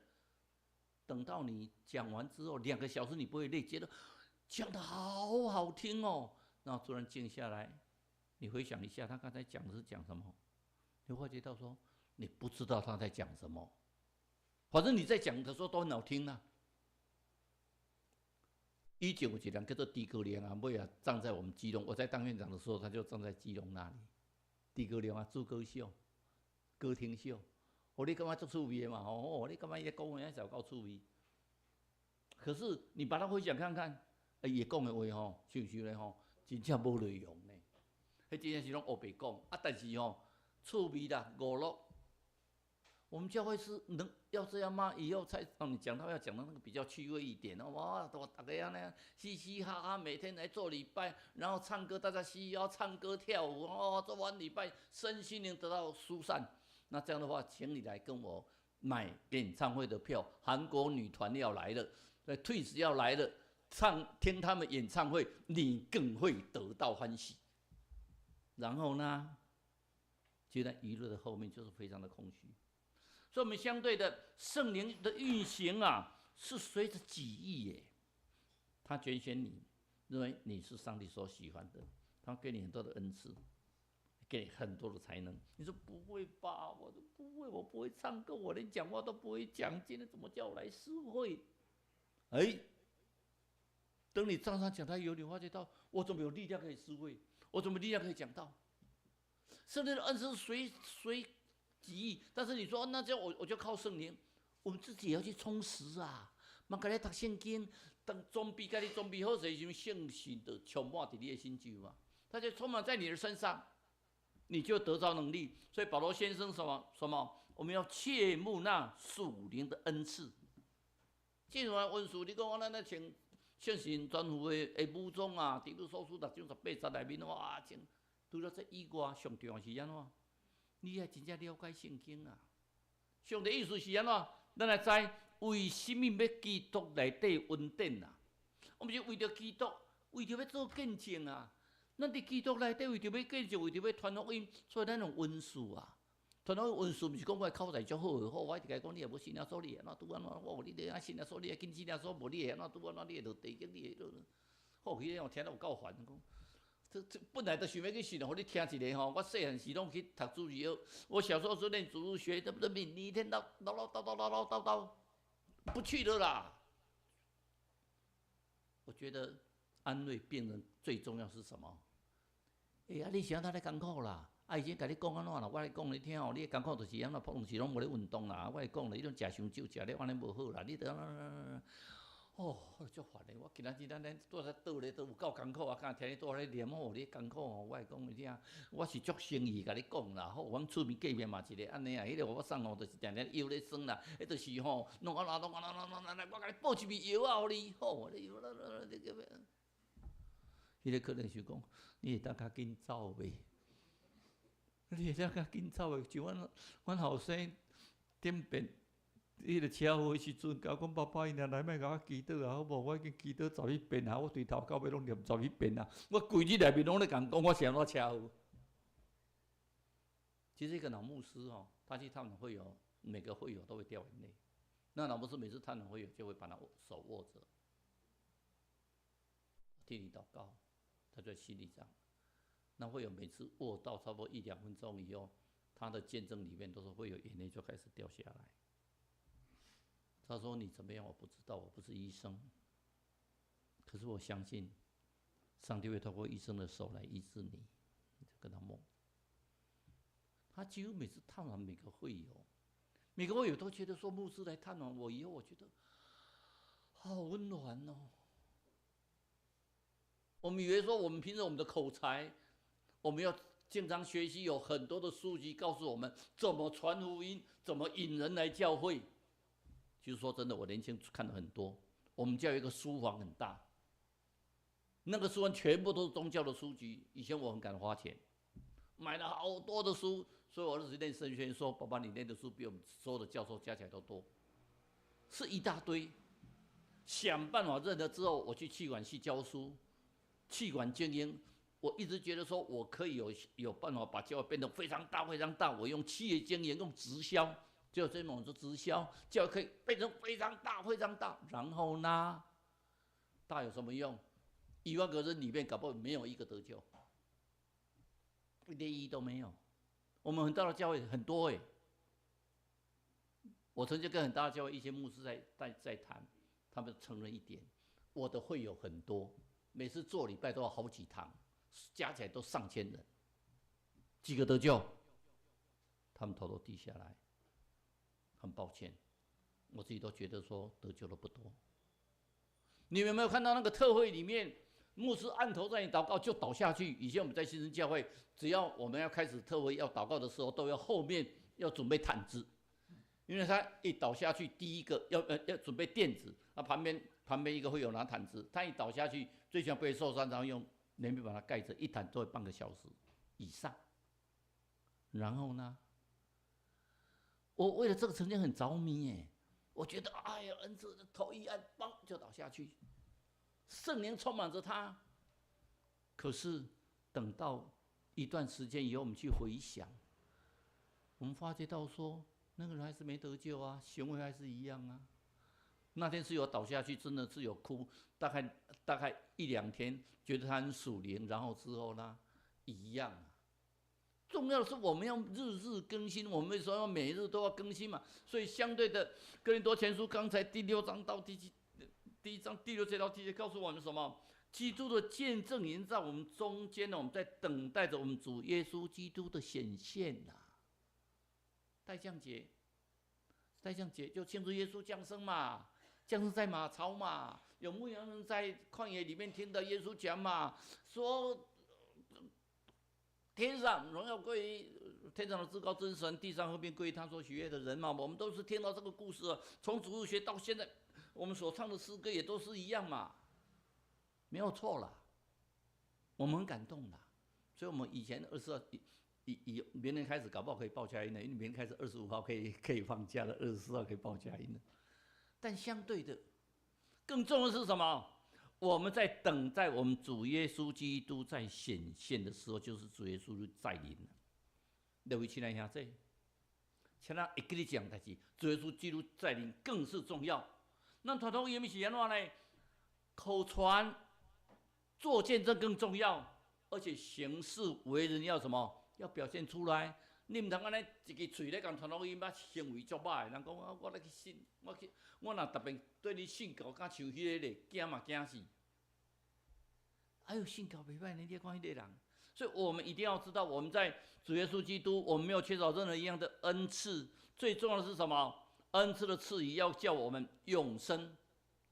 等到你講完之後，2個小時你不會累，覺得講得好好聽哦。然後突然靜下來，你回想一下，他剛才講的是講什麼？你會發覺到說，你不知道他在講什麼。反正你在講的時候都很好聽啊。以前有一個人叫做諸葛亮啊，尾仔葬在我們基隆。我在當院長的時候，他就葬在基隆那裡。諸葛亮啊，諸葛秀、歌廳秀，哦，你感覺足趣味的嘛？哦，你感覺伊咧講話有夠趣味。可是你把他回想看看，伊講的話吼，想想咧吼，真正無內容呢。彼真正是攏烏白講啊，但是吼，趣味啦，娛樂。我們教會是能要這樣嗎？以後才讓你講到要講的那個比較趣味一點哦。哇，都大家呢嘻嘻哈哈，每天來做禮拜，然後唱歌，大家需要唱歌跳舞哦。做完禮拜，身心靈得到疏散。那這樣的話，請你來跟我買演唱會的票，韓國女團要來了，Twins 要來了，唱聽他們演唱會，你更會得到歡喜。然後呢，就在娛樂的後面就是非常的空虛。所以，我們相對的聖靈的運行啊，是隨着己意耶。他揀選你，認為你是上帝所喜歡的，他給你很多的恩賜，給你很多的才能。你說不會吧？我都不會，我不會唱歌，我連講話都不會講，今天怎麼叫我來施會？哎，等你站上講台以後，你發覺到我怎麼有力量可以施會？我怎麼力量可以講道？聖靈的恩賜隨隨己意，但是你說那這樣我就靠聖靈，我們自己也要去充實啊。嘛，共你讀聖經，當裝備，共你裝備好勢時，聖神就充滿佇你的身上嘛，他就充滿在你的身上，你就得到能力。所以保羅先生什麼什麼，我們要切慕那屬靈的恩賜。這種恩賜，你講我咱那穿聖神全副的武裝啊，以弗所書六章十八節內面哇，穿除了這以外，上重要是按怎？你愛真正了解聖經啊！上帝意思是按怎？咱來知為什麼欲基督內底恩典啊？我毋是為著基督，為著欲做見證啊！咱佇基督內底為著欲見證，為著欲傳福音，所以咱用恩賜啊。傳福音恩賜，毋是講我口才足好就好，我一直共伊講，你若無信耶穌，你會按怎拄按怎？我有你得按信耶穌，你會緊信耶穌，無你會按怎拄按怎？你會落地獄，你會落。好，彼個我聽了有夠煩，講這這本來就想欲去信，予你聽一下吼。我細漢時攏去讀主日學，我小時候是念主日學，對不對？每一天到嘮嘮叨叨嘮嘮叨叨，不去了啦。我覺得安慰病人最重要是什麼？欸，啊，你是按怎咧艱苦啦？啊，已經共你講按怎啦？我來講你聽哦，你的艱苦就是按怎，平常時攏無咧運動啦。我會講咧，你攏食傷少，食咧按呢無好啦。你著按怎？哦，足煩的。我今仔日咱咱拄仔倒咧都有夠艱苦啊！敢聽你拄仔咧念哦，你艱苦哦，我會講你聽。我是足誠意共你講啦，好，阮厝邊隔壁嘛一個按呢啊，彼個我送吼，就是定定腰咧酸啦，彼就是吼，弄按怎弄按怎弄弄來，我共你報一味藥仔予你，好，你你叫欲？彼個可能是講，你會當較緊走袂？你會當較緊走袂？像阮阮後生頂遍彼個車禍的時陣，共我講爸爸，伊若來莫共我祈禱啊，好無？我已經祈禱十一遍啊，我對頭到尾攏念十一遍啊，我規日內面攏咧共講，我是按怎車禍。其實一個老牧師哦，他去探訪會友，每個會友都會掉眼淚。那老牧師每次探訪會友，就會把他手握着，替你禱告，他就在心裡這樣。那會友每次握到差不多一兩分鐘以後，他的見證裡面都是會有眼淚就開始掉下來。他說：“你怎麼樣？我不知道，我不是醫生。可是我相信，上帝會透過醫生的手來醫治你。”就跟他摸。他幾乎每次探訪每個會友，每個會友都覺得說牧師來探訪我以後，我覺得好溫暖哦。我們以為說我們憑着我們的口才，我們要經常學習，有很多的書籍告訴我們怎麼傳福音，怎麼引人來教會。其實說真的，我年輕看了很多。我們教有一個書房很大，那個書房全部都是宗教的書籍。以前我很敢花錢，買了好多的書。所以我兒子念神學院說：“爸爸，你念的書比我們所有的教授加起來都多，是一大堆。”想辦法認了之後，我去企管系教書，企管精英。我一直覺得說我可以有辦法把教會變得非常大非常大。我用企業經營，用直銷。就這種做直銷，教會可以變成非常大非常大。然後呢，大有什麼用？1萬個人裡面，搞不好沒有一個得救，一點意義都沒有。我們很大的教會很多哎，我曾經跟很大的教會一些牧師在談，他們承認一點，我的會友很多，每次做禮拜都要好幾堂，加起來都上千人，幾個得救？他們頭都低下來。很抱歉，我自己都覺得說得救的不多。你們有沒有看到那個特會裡面，牧師按頭在你禱告就倒下去？以前我們在新生教會，只要我們要開始特會要禱告的時候，都要後面要準備毯子，因為他一倒下去，第一個要準備墊子，那旁邊一個會友拿毯子，他一倒下去，最起碼不會受傷，然後用棉被把它蓋着，一毯都會半個小時以上。然後呢？我為了這個曾經很着迷耶，我覺得哎呀，恩賜頭一按，嘣就倒下去，聖靈充滿着他。可是等到一段時間以後，我們去回想，我們發覺到說，那個人還是沒得救啊，行為還是一樣啊。那天是有倒下去，真的是有哭，大概一兩天，覺得他很屬靈，然後之後呢，一樣。重要的是我們要日日更新，我們說要每日都要更新嘛。所以相對的，哥林多前書剛才第六章到第七，第一章第六節到第七節告訴我們什麼？基督的見證已經在我們中間了，我們在等待着我們主耶穌基督的顯現吶。待降節，待降節就慶祝耶穌降生嘛，降生在馬槽嘛，有牧羊人在曠野裡面聽到耶穌講嘛，說天上榮耀歸於天上的至高真神，地上和平歸於他所喜悅的人嘛。我們都是聽到這個故事，從主日學到現在，我們所唱的詩歌也都是一樣嘛，沒有錯啦。我們很感動啦，所以我們以前22，以明年開始搞不好可以報佳音了，因為明年開始25號可以放假了，24號可以報佳音了。但相對的，更重要的是什麼？我們在等待我們主耶穌基督在顯現的時候，就是主耶穌再臨了。各位親愛兄弟，請咱會記得這項代誌，主耶穌基督再臨更是重要。那傳統福音是按怎呢？口傳做見證更重要，而且行事為人要什麼？要表現出來。你毋通按呢一支喙咧共傳福音，啊行為足歹。人講啊，我來去信，我去，我若特別對你信教，敢像彼个咧，驚嘛驚死。哎喲，信教袂歹呢，你看彼個人。所以我們一定要知道，我們在主耶穌基督，我們沒有缺少任何一樣的恩賜。最重要的是什麼？恩賜的賜予要叫我們永生，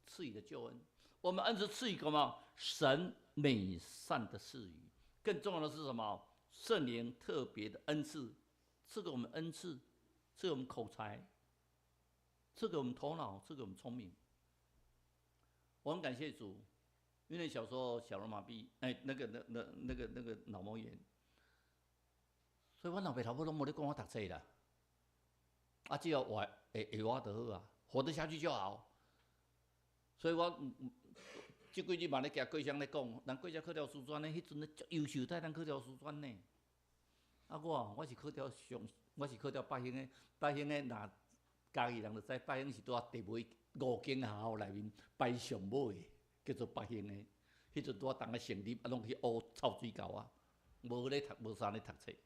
賜予的救恩。我們恩賜賜予什麼？神美善的賜予。更重要的是什麼？聖靈特別的恩賜，賜給我們恩賜，賜給我們口才，賜給我們頭腦，賜給我們聰明。我很感謝主，因為小時候小兒麻痹，哎，那個、那、那、那個、那個腦膜炎，所以阮老爸老母攏無咧管我讀冊啦。啊，只要活會會活就好啊，活得下去就好。所以我這幾日嘛咧行過鄉咧講，人過遮考著師專呢，彼陣咧足優秀，才通考著師專呢。啊，我是考著上，我是考著北興的，北興的若嘉義人就知，北興是佇第尾五間學校內面排上尾的，叫做北興的。彼陣拄仔同學成立，啊，攏去學臭水溝啊，無咧讀，無啥咧讀冊。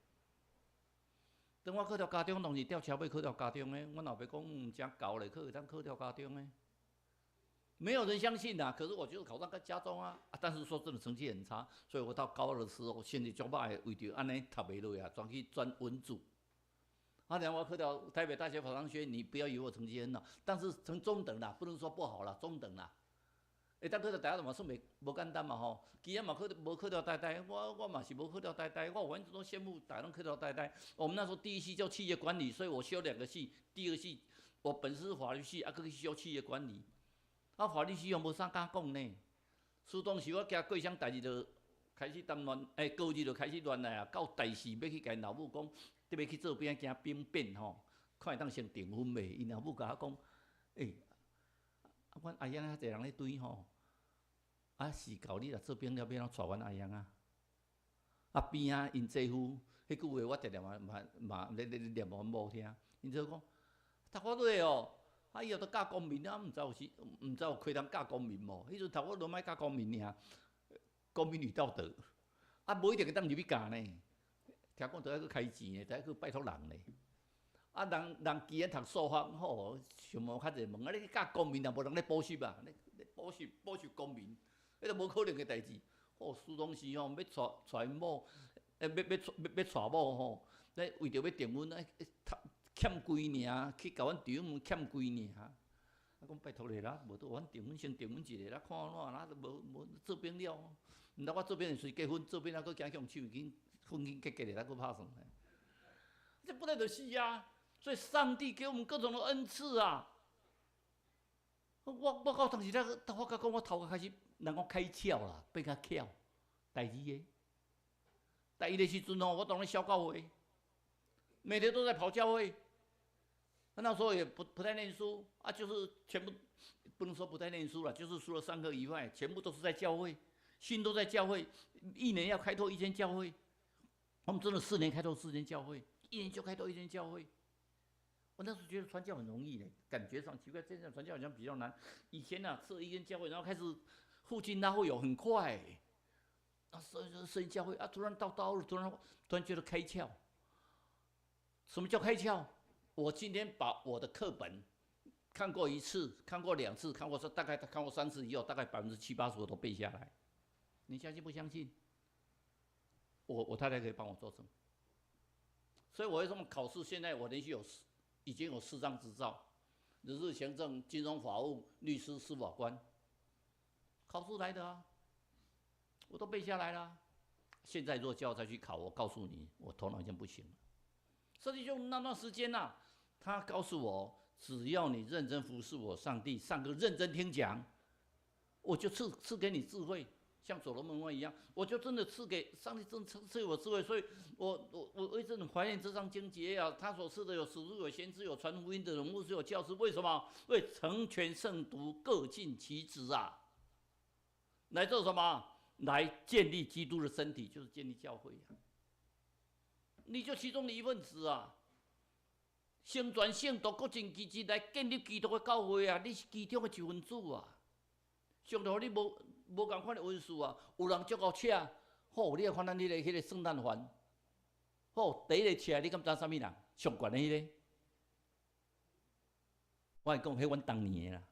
當我考著高中，當時吊車尾考著高中的，阮老爸講毋誠𠢕咧，考會當考著高中的。沒有人相信吶，可是我就是考上個家中啊，啊，但是說真的成績很差，所以我到高二的時候，成績足歹，為著按呢讀袂落啊，轉去轉文組。啊，然後我考著台北大學法商學院，你不要以為我成績很好，但是成中等啦，不能說不好啦，中等啦。會當考著大學嘛算袂無簡單嘛吼，其他嘛考著無考著台大，我嘛是無考著台大，我完全都羨慕大家攏考著台大。我們那時候第一系叫企業管理，所以我修兩個系，第二個系我本身是法律系，啊，閣去修企業管理。啊，法律系又無啥敢講呢。所以當時我行過啥代誌就開始談亂，欸，高二就開始亂來啊。到大四欲去共𪜶老母講，得欲去做兵，驚兵變吼，看會當先訂婚袂？𪜶老母共我講，欸，啊，阮阿英遐濟人咧追吼，啊是𠢕你若做兵了，欲按怎娶阮阿英啊？啊邊仔𪜶姐夫，彼句話我定定嘛嘛嘛咧咧念予阮某聽，𪜶姐夫講，讀法律哦。啊！以後都教公民啊，毋知有時，毋知有開通教公民無？彼陣讀法律莫教公民爾，公民與道德，啊，無一定會當入去教呢。聽講都愛去開錢呢，都愛去拜託人呢。啊，人人既然讀數學吼，想無較濟問啊，你教公民也無人咧補習啊？咧咧補習補習公民，彼個無可能的代誌。哦，書當時吼，欲娶娶𪜶某，欸，欲欲娶欲娶某吼，咧為著欲訂婚，欸，讀欠幾年，去共阮丈母欠幾年。啊，講拜託你啦，無都阮訂婚先訂婚一下啦，看按怎啦，無無做兵了。毋知我做兵隨結婚，做兵了閣驚去予手緊婚姻結結的，閣拍算。這本來就是啊，所以上帝給我們各種的恩賜啊。我到當時才發覺講，我頭殼開始人講開竅啦，變較巧。第二个，大一的時陣吼，我當咧小教會，每天都在跑教會。那时候也不太念书啊，就是全部不能说不太念书了，就是除了上课以外，全部都是在教会，心都在教会。一年要开拓一间教会，我们真的4年开拓4间教会，一年就开拓一间教会。我那时候觉得传教很容易的，感觉上奇怪，现在传教好像比较难。以前呢，设一间教会，然后开始附近拉会友很快，啊，设教会啊，突然到大二，突然觉得开窍。什么叫开窍？我今天把我的课本看过一次，看过两次，看过说大概看过三次以后，大概70%-80%我都背下来。你相信不相信？我太太可以帮我作证。所以我为什么考试？现在我连续已经有四张执照：人事行政、金融法务、律师、司法官。考试来的啊，我都背下来了。现在若叫我再去考，我告诉你，我头脑已经不行了。所以就那段时间呐，他告诉我，只要你认真服侍我上帝，上课认真听讲，我就赐给你智慧，像所罗门王一样，我就真的赐给上帝，真赐给我智慧。所以我一直很怀念这张经节啊，他所赐的有使徒、有先知、有传福音的人，牧师、有教师，为什么？为成全圣徒，各尽其职啊。来做什么？来建立基督的身体，就是建立教会啊。你就其中的一份子啊！成全圣徒，各尽其职来建立基督的教会啊！你是其中的一份子啊！上帝予你无仝款的恩赐啊！有人足够请，好，你来看咱彼个圣诞环，好，第一个请你敢知啥物人？上悬的彼个，我讲彼阮当年的啦，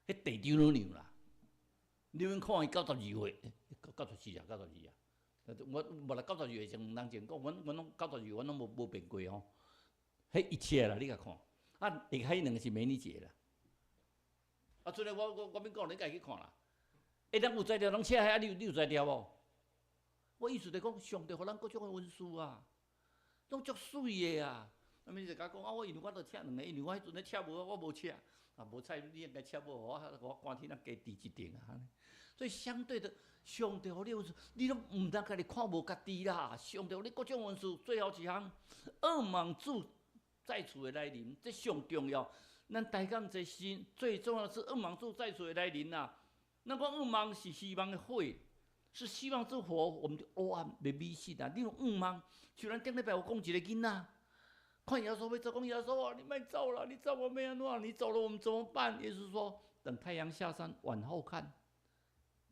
彼地长娘啦，你免看伊92岁，94啊，九十二啊。我无啦，92岁前人前讲，阮拢九十二，阮拢无变过吼。彼一切啦，你共看，啊，下彼两个是美女姐啦。啊，出来我免讲，你家己去看啦。欸，人有才调，拢请遐，你有才调无？我意思就讲，上帝予咱各种的恩赐啊，拢足媠的啊。啊，咪就共讲啊，我因为我著请两个，因为我彼阵咧请无，我无请，啊，无彩你应该请无，我寒天仔加挃一顶啊。所以相对的，上帝予你恩赐，你拢毋通家己看无家己啦。上帝予你各种恩赐，最后一项，仰望主再次的来临，这上重要。咱台港这心最重要的是仰望主再次的来临啦。咱讲仰望是希望的火，是希望之火，我们就黑暗袂迷失啊。你用仰望，像咱顶礼拜有讲一个囡仔，看耶稣欲走，讲耶稣啊，你莫走啦，你走我欲按怎？你走了我们怎么办？耶稣说，等太阳下山，往后看，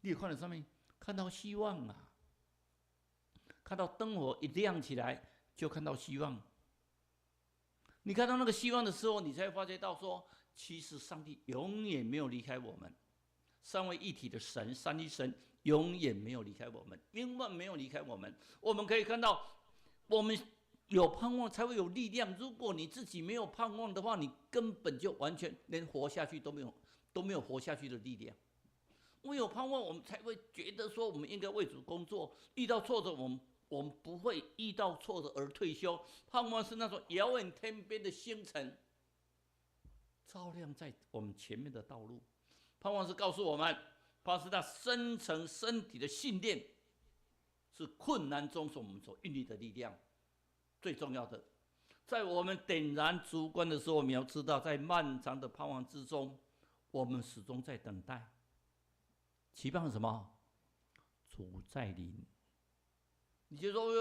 你会看到啥物？看到希望啊！看到灯火一亮起来，就看到希望。你看到那个希望的时候，你才会发觉到说，其实上帝永远没有离开我们。三位一体的神，三一神永远没有离开我们，永远没有离开我们。我们可以看到，我们有盼望才会有力量。如果你自己没有盼望的话，你根本就完全连活下去都没有，都没有活下去的力量。我有盼望，我们才会觉得说，我们应该为主工作。遇到挫折，我们不会遇到挫折而退休。盼望是那种遥远天边的星辰，照亮在我们前面的道路。盼望是告诉我们，盼望是那深层身体的信念，是困难中所我们所孕育的力量。最重要的，在我们点燃烛光的时候，我们要知道，在漫长的盼望之中，我们始终在等待，期盼什么？主再临。你就说，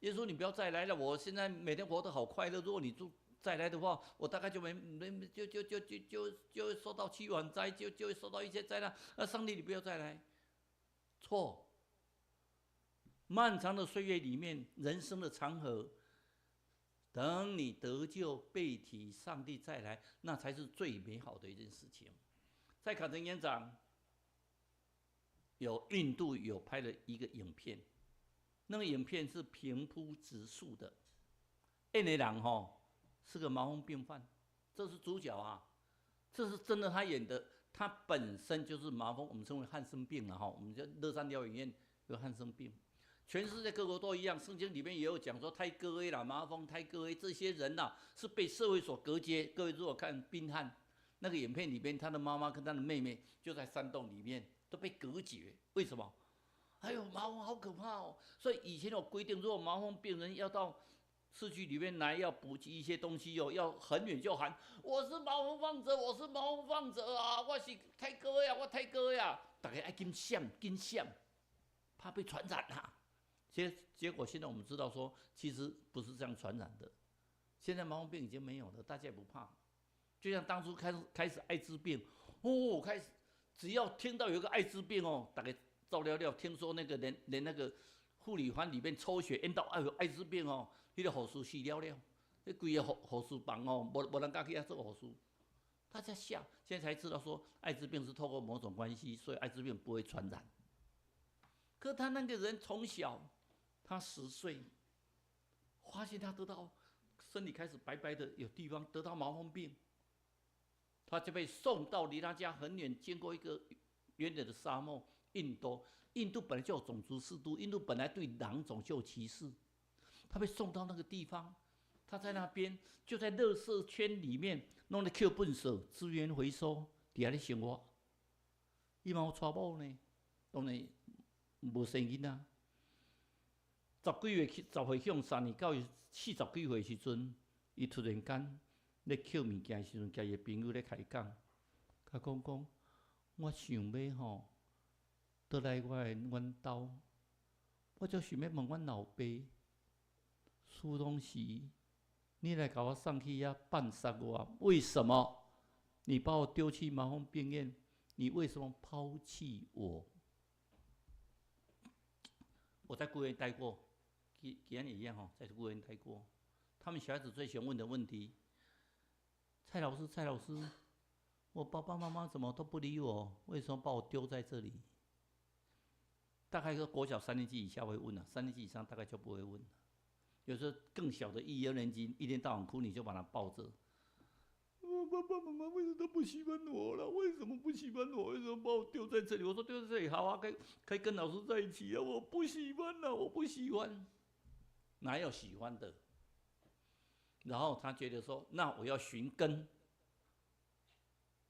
耶稣，你不要再来了。我现在每天活得好快乐。如果你就再来的话，我大概就没没就就就就就就会受到七碗灾，就会受到一些灾难。那上帝，你不要再来。错。漫长的岁月里面，人生的长河，等你得救被提，上帝再来，那才是最美好的一件事情。在卡城演长，有印度有拍了一个影片，那个影片是平铺直述的，演的人吼是个麻风病犯，这是主角啊，这是真的他演的，他本身就是麻风，我们称为汉生病了哈，我们叫乐山疗养院有汉生病，全世界各国都一样，圣经里面也有讲说胎哥啦、麻风、胎哥这些人呐是被社会所隔绝。各位如果看宾汉那个影片里边，他的妈妈跟他的妹妹就在山洞里面都被隔绝，为什么？哎呦，麻风好可怕哦！所以以前有规定，如果麻风病人要到市区里面来要补给一些东西哦，要很远就喊我是麻风患者，我是麻风患者啊，我是泰哥呀，我泰哥呀，大家爱紧闪紧闪，怕被传染啊。结果现在我们知道说，其实不是这样传染的。现在麻风病已经没有了，大家也不怕。就像当初开始艾滋病，哦，开始只要听到有个艾滋病哦，大家走了了，听说那个连那个护理班里面抽血验到哎有艾滋病哦，彼个护士死了了，彼规个护士房哦，无人敢去遐做护士，大家吓，现在才知道说艾滋病是透过某种关系，所以艾滋病不会传染。可他那个人从小，他10岁，发现他得到身体开始白白的，有地方得到麻风病，他就被送到离他家很远，经过一个远远的沙漠，印度。印度本来就有种族制度，印度本来对狼种就有歧视。他被送到那个地方，他在那边就在垃圾圈里面弄咧抾粪扫，资源回收，伫遐咧生活。伊嘛有娶某呢，当然无生囡仔。十几岁去，10岁去予送去，到伊四十几岁时阵，伊突然间咧抾物件时阵，佮伊的朋友咧开讲，佮讲讲，我想欲吼，倒来我的阮兜，我就想欲问阮老爸，初当时你来共我送去遐放杀我，为什么？你把我丢去麻风病院，你为什么抛弃我？我在孤儿院待过，跟你一样吼，在孤儿院待过。他们小孩子最喜欢问的问题：蔡老师，蔡老师，我爸爸妈妈怎么都不理我？为什么把我丢在这里？大概是国小三年级以下会问了，三年级以上大概就不会问了。有时候更小的一二年级，一天到晚哭，你就把他抱着。我爸爸妈妈为什么都不喜欢我了？为什么不喜欢我？为什么把我丢在这里？我说丢在这里好啊，可以跟老师在一起啊。我不喜欢了，我不喜欢，哪有喜欢的？然后他觉得说，那我要寻根，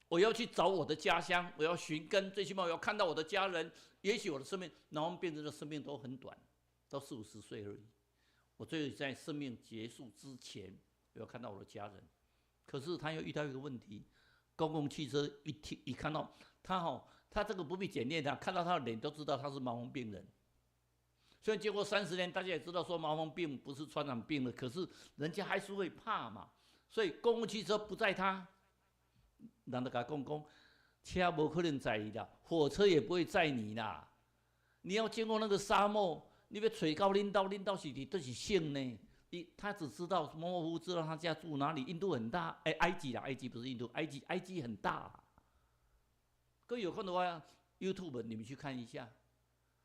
我要去找我的家乡，我要寻根，最起码我要看到我的家人。也许我的生命，然后病人的生命都很短，到四五十岁而已。我最后在生命结束之前，我要看到我的家人。可是他又遇到一个问题，公共汽车一听一看到他吼，他这个不必检验他，看到他的脸都知道他是麻风病人。虽然经过30年，大家也知道说麻风病不是传染病了，可是人家还是会怕嘛。所以公共汽车不载他，人就共讲讲，车无可能载伊啦，火车也不会载你啦。你要经过那个沙漠，你欲揣到恁兜，恁兜是伫佗一省呢？他只知道模模糊糊知道他家住哪里。印度很大，哎，埃及啦，埃及不是印度，埃及埃及很大。各位有空的话，YouTube 你们去看一下，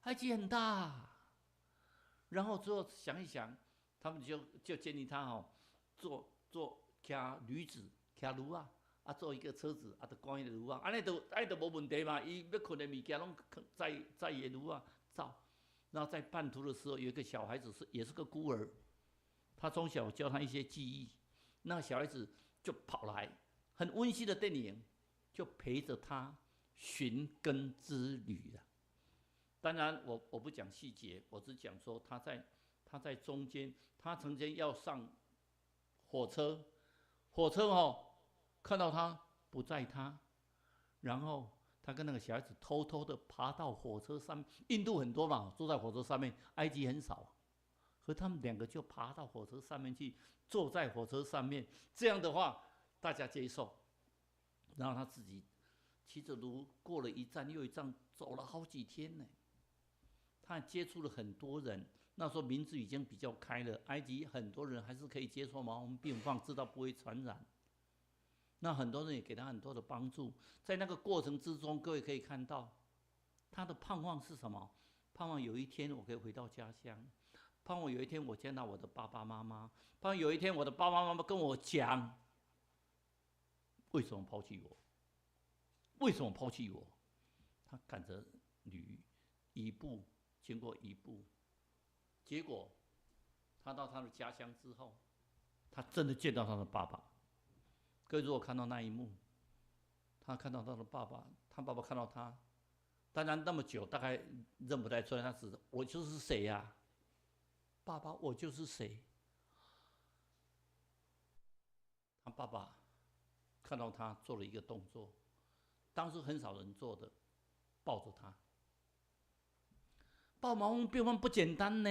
埃及很大。然后最后想一想，他们就建议他吼，坐骑驴子，骑驴仔，啊，做一个车子，啊，就赶彼个驴仔，按呢就无问题嘛。伊欲囥的物件拢载载伊的驴仔走。然后在半途的时候，有一个小孩子也是个孤儿。他从小教他一些技艺，那个小孩子就跑来，很温馨的电影，就陪着他寻根之旅了。当然我不讲细节，我只讲说他在中间，他曾经要上火车，火车哦，看到他不载他，然后他跟那个小孩子偷偷的爬到火车上，印度很多嘛，坐在火车上面，埃及很少。和他们两个就爬到火车上面去，坐在火车上面，这样的话大家接受。然后他自己骑着驴过了一站又一站，走了好几天呢。他接触了很多人，那时候民智已经比较开了，埃及很多人还是可以接受麻风病患，知道不会传染。那很多人也给他很多的帮助，在那个过程之中，各位可以看到他的盼望是什么？盼望有一天我可以回到家乡。盼望有一天我见到我的爸爸妈妈，盼望有一天我的爸爸妈妈跟我讲，为什么抛弃我？为什么抛弃我？他赶着驴，一步经过一步，结果他到他的家乡之后，他真的见到他的爸爸。各位如果看到那一幕，他看到他的爸爸，他爸爸看到他，当然那么久大概认不太出来，他是我就是谁呀？爸爸，我就是谁？爸爸看到他做了一个动作，当时很少人做的，抱着他。抱麻风病患不简单呢，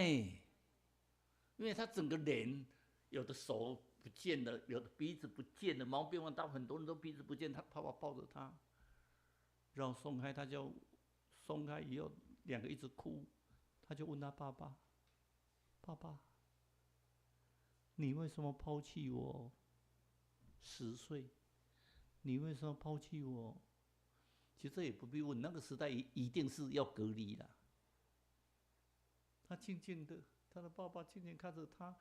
因为他整个脸有的手不见了，有的鼻子不见了，麻风病患到很多人都鼻子不见，他爸爸抱着他，然后松开，他就松开以后，两个一直哭，他就问他爸爸：“爸爸，你为什么抛弃我？10岁，你为什么抛弃我？”其实这也不必问，那个时代一定是要隔离的。他静静的，他的爸爸静静看着他。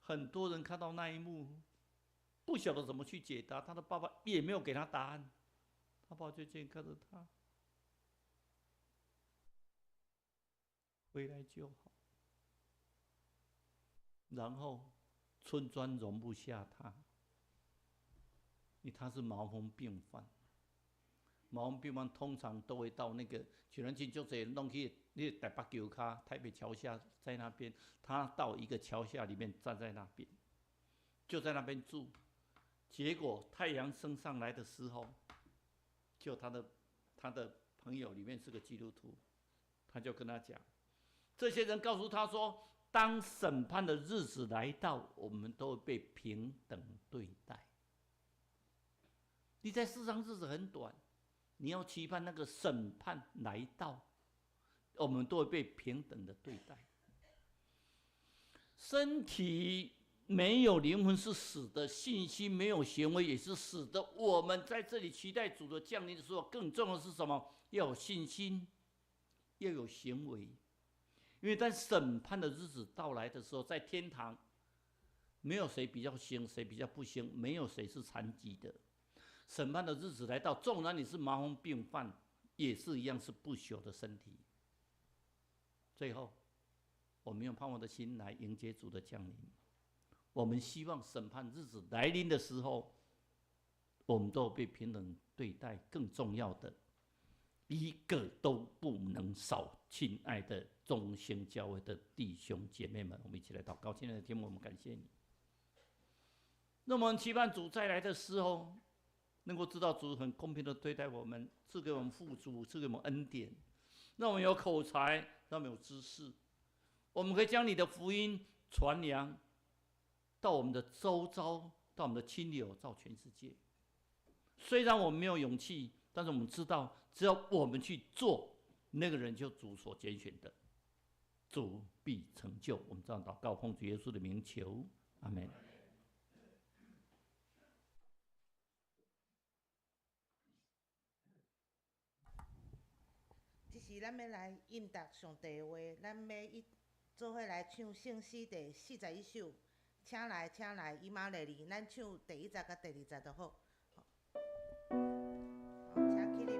很多人看到那一幕，不晓得怎么去解答。他的爸爸也没有给他答案，他爸就静静看着他，回来就好。然后村庄容不下他，因为他是麻风病患。麻风病患通常都会到那个，像咱真足济拢去那个台北桥跤，台北桥下在那边，他到一个桥下里面站在那边，就在那边住。结果太阳升上来的时候，就他的朋友里面是个基督徒，他就跟他讲，这些人告诉他说，当审判的日子来到，我们都会被平等对待。你在世上日子很短。你要期盼那个审判来到，我们都会被平等的对待。身体没有灵魂是死的，信心没有行为也是死的。我们在这里期待主的降临的时候，更重要的是什么？要有信心，要有行为。因为当审判的日子到来的时候，在天堂，没有谁比较行，谁比较不行，没有谁是残疾的。审判的日子来到，纵然你是麻风病犯，也是一样是不朽的身体。最后，我们用盼望的心来迎接主的降临。我们希望审判日子来临的时候，我们都被平等对待。更重要的，一个都不能少。亲爱的中兴教会的弟兄姐妹们，我们一起来祷告。亲爱的天父，我们感谢你。那么，期盼主再来的时候，能够知道主很公平的对待我们，赐给我们富足，赐给我们恩典，让我们有口才，让我们有知识，我们可以将你的福音传扬到我们的周遭，到我们的亲友，到全世界。虽然我们没有勇气，但是我们知道，只要我们去做，那个人就主所拣选的，主必成就。我们这样祷告，奉主耶稣的名求，阿门。这时，咱欲来应答上帝的话，咱欲一做伙来唱圣诗第41首，请来，请来，以马内利。咱唱第一节佮第二节就好。好，请起立。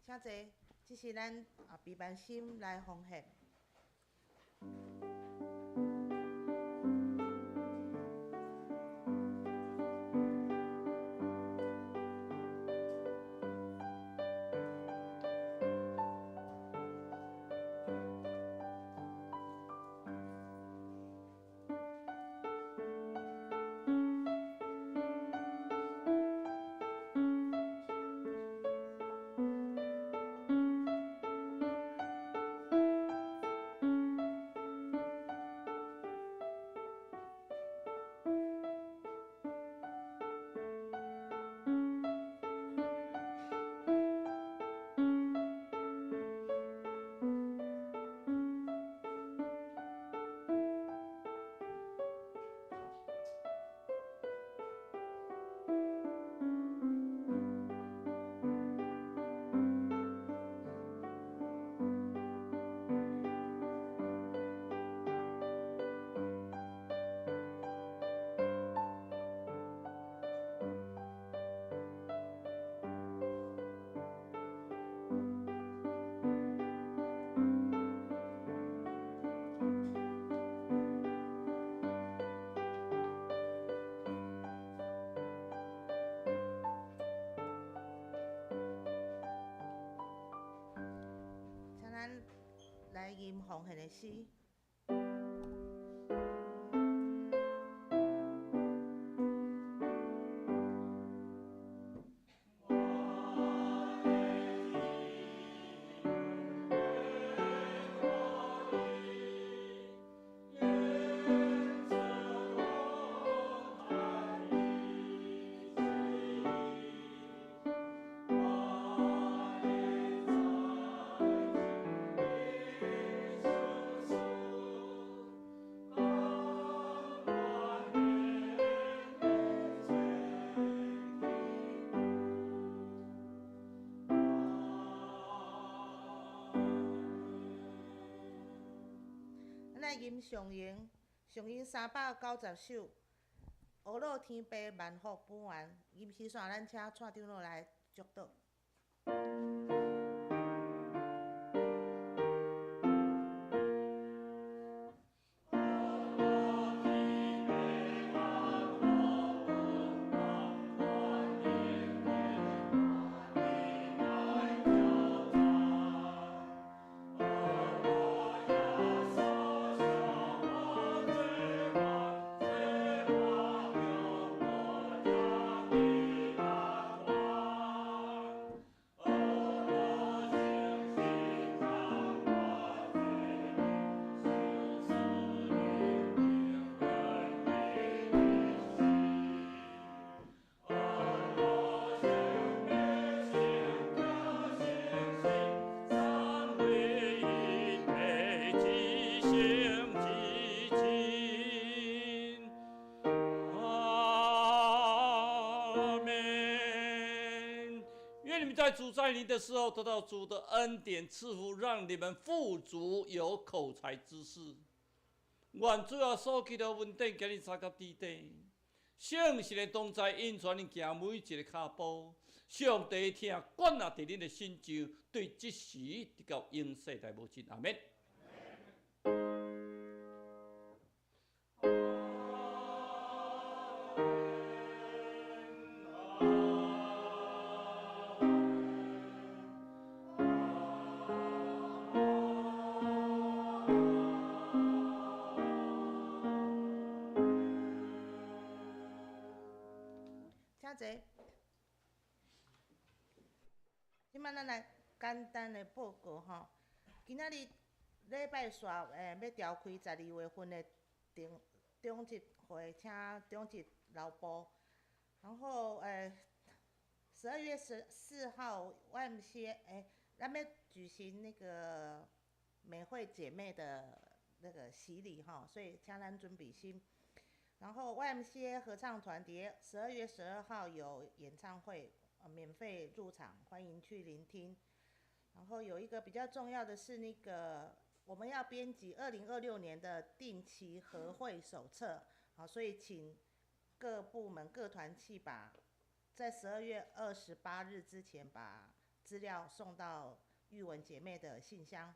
请坐，这是咱平安心来奉献。来吟奉献的诗。咱来吟上吟，上吟390首，阿乐天父万福本源。吟诗煞，咱请蔡长老来祝祷。在主在临的时候，得到主的恩典赐福，让你们富足，有口才之士。愿主耶稣基督恩典，今日三甲地底，圣神的同在，引带恁行每一个脚步。上帝疼管纳伫恁的心上，对这时直到永世代无尽。阿们。咱来简单的报告吼，今仔日礼拜四，欲召开12月份的长执会，请长执留步。然后，12月14号，YMCA，咱欲举行那个美惠姐妹的那个洗礼吼，所以请咱准备心。然后 YMCA 合唱团伫12月12号有演唱会。免费入场，欢迎去聆听。然后有一个比较重要的是，那个我们要编辑2026年的定期合会手册，好，所以请各部门各团契把在12月28日之前把资料送到玉文姐妹的信箱。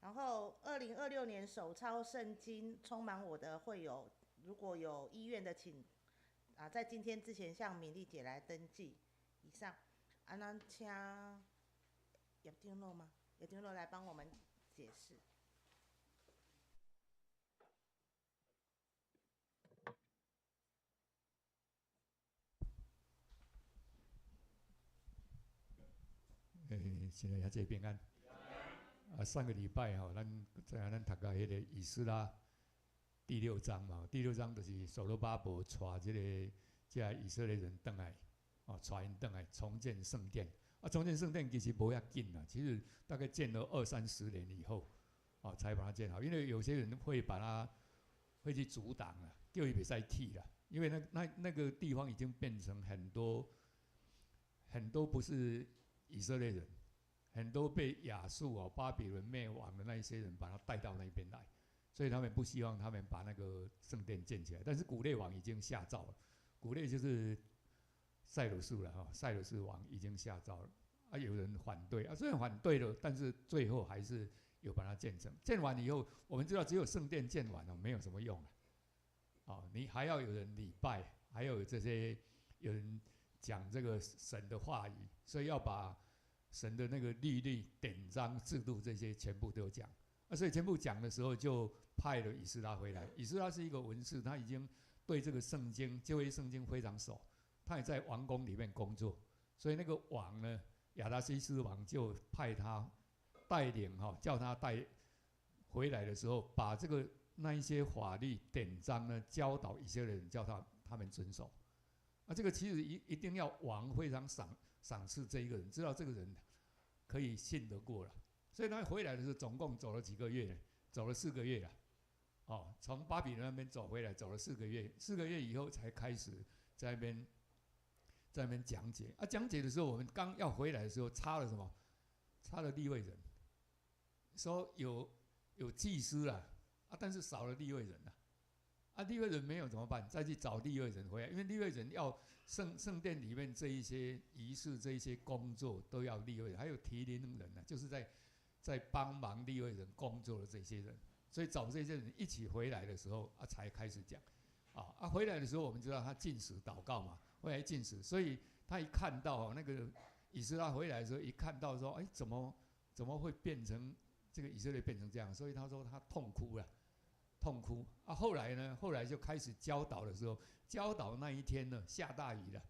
然后2026年手抄圣经充满我的会友，如果有意愿的，请在今天之前向敏丽姐来登记。以上，咱请叶长老吗？叶长老来帮我们解释。亲爱的兄弟平安。上个礼拜吼，咱知影咱读到彼个以斯拉第六章嘛，第六章就是所罗巴伯带这以色列人转来。带𪜶转来重建圣殿。重建圣殿其实无遐紧啦，其实大概建了20-30年以后，才把它建好。因为有些人会把它会去阻挡啊，叫伊袂使去啦。因为那个地方已经变成很多很多不是以色列人，很多被亚述巴比伦灭亡的那一些人把他带到那边来，所以他们不希望他们把那个圣殿建起来。但是古列王已经下诏了，古列就是塞鲁士了哈，塞鲁士王已经下诏了啊，有人反对啊，虽然反对了，但是最后还是有把它建成。建完以后，我们知道只有圣殿建完了，没有什么用了。你还要有人礼拜，还有这些有人讲这个神的话语，所以要把神的那个律例、典章制度这些全部都讲。啊，所以全部讲的时候，就派了以斯拉回来。以斯拉是一个文士，他已经对这个圣经、旧约圣经非常熟，他也在王宫里面工作，所以那个王呢，亚达薛西王就派他带领哈，叫他带回来的时候，把这个那一些法律典章呢，教导以色列人，叫他们遵守。啊，这个其实一定要王非常赏赐这一个人，知道这个人可以信得过了。所以他回来的时候，总共走了几个月，走了四个月了。哦，从巴比伦那边走回来，走了四个月，四个月以后才开始在那边讲解。啊，讲解的时候，我们刚要回来的时候，差了什么？差了利未人。说有祭司了，啊，但是少了利未人了。啊，利未人没有怎么办？再去找利未人回来，因为利未人要圣殿里面这一些仪式、这一些工作都要利未人，还有提林人呢，就是在帮忙利未人工作的这些人，所以找这些人一起回来的时候啊，才开始讲，啊，回来的时候我们知道他禁食祷告嘛，回来禁食，所以他一看到那个以斯拉回来的时候，一看到说，哎，怎么会变成这个以色列变成这样？所以他说他痛哭了，痛哭啊。后来呢，后来就开始教导的时候，教导那一天呢，下大雨了，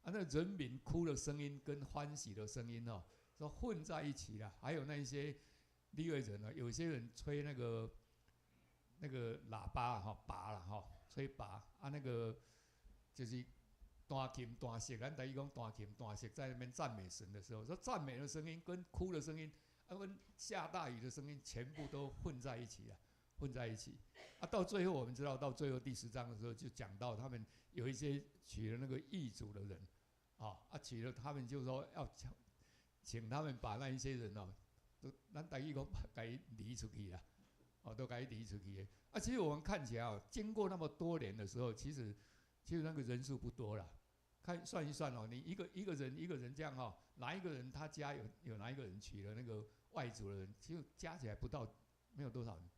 啊，那人民哭的声音跟欢喜的声音哦，说混在一起了，还有那一些利未人呢，有些人吹那个喇叭哈，鈸啦哈，吹鈸啊，那个就是弹琴弹瑟，咱台语讲弹琴弹瑟，在那边赞美神的时候，说赞美的声音跟哭的声音，啊，跟下大雨的声音，全部都混在一起了，混在一起。啊，到最后我们知道，到最后第10章的时候，就讲到他们有一些娶了那个异族的人，啊，娶了他们就说要请他们把那一些人哦，都咱台语讲共伊离出去啦，哦，都共伊离出去的。啊，其实我们看起来哦，经过那么多年的时候，其实那个人数不多了。看算一算哦，你一个一个人一个人这样哈，哪一个人他家有哪一个人娶了那个外族的人，其实加起来不到没有多少人，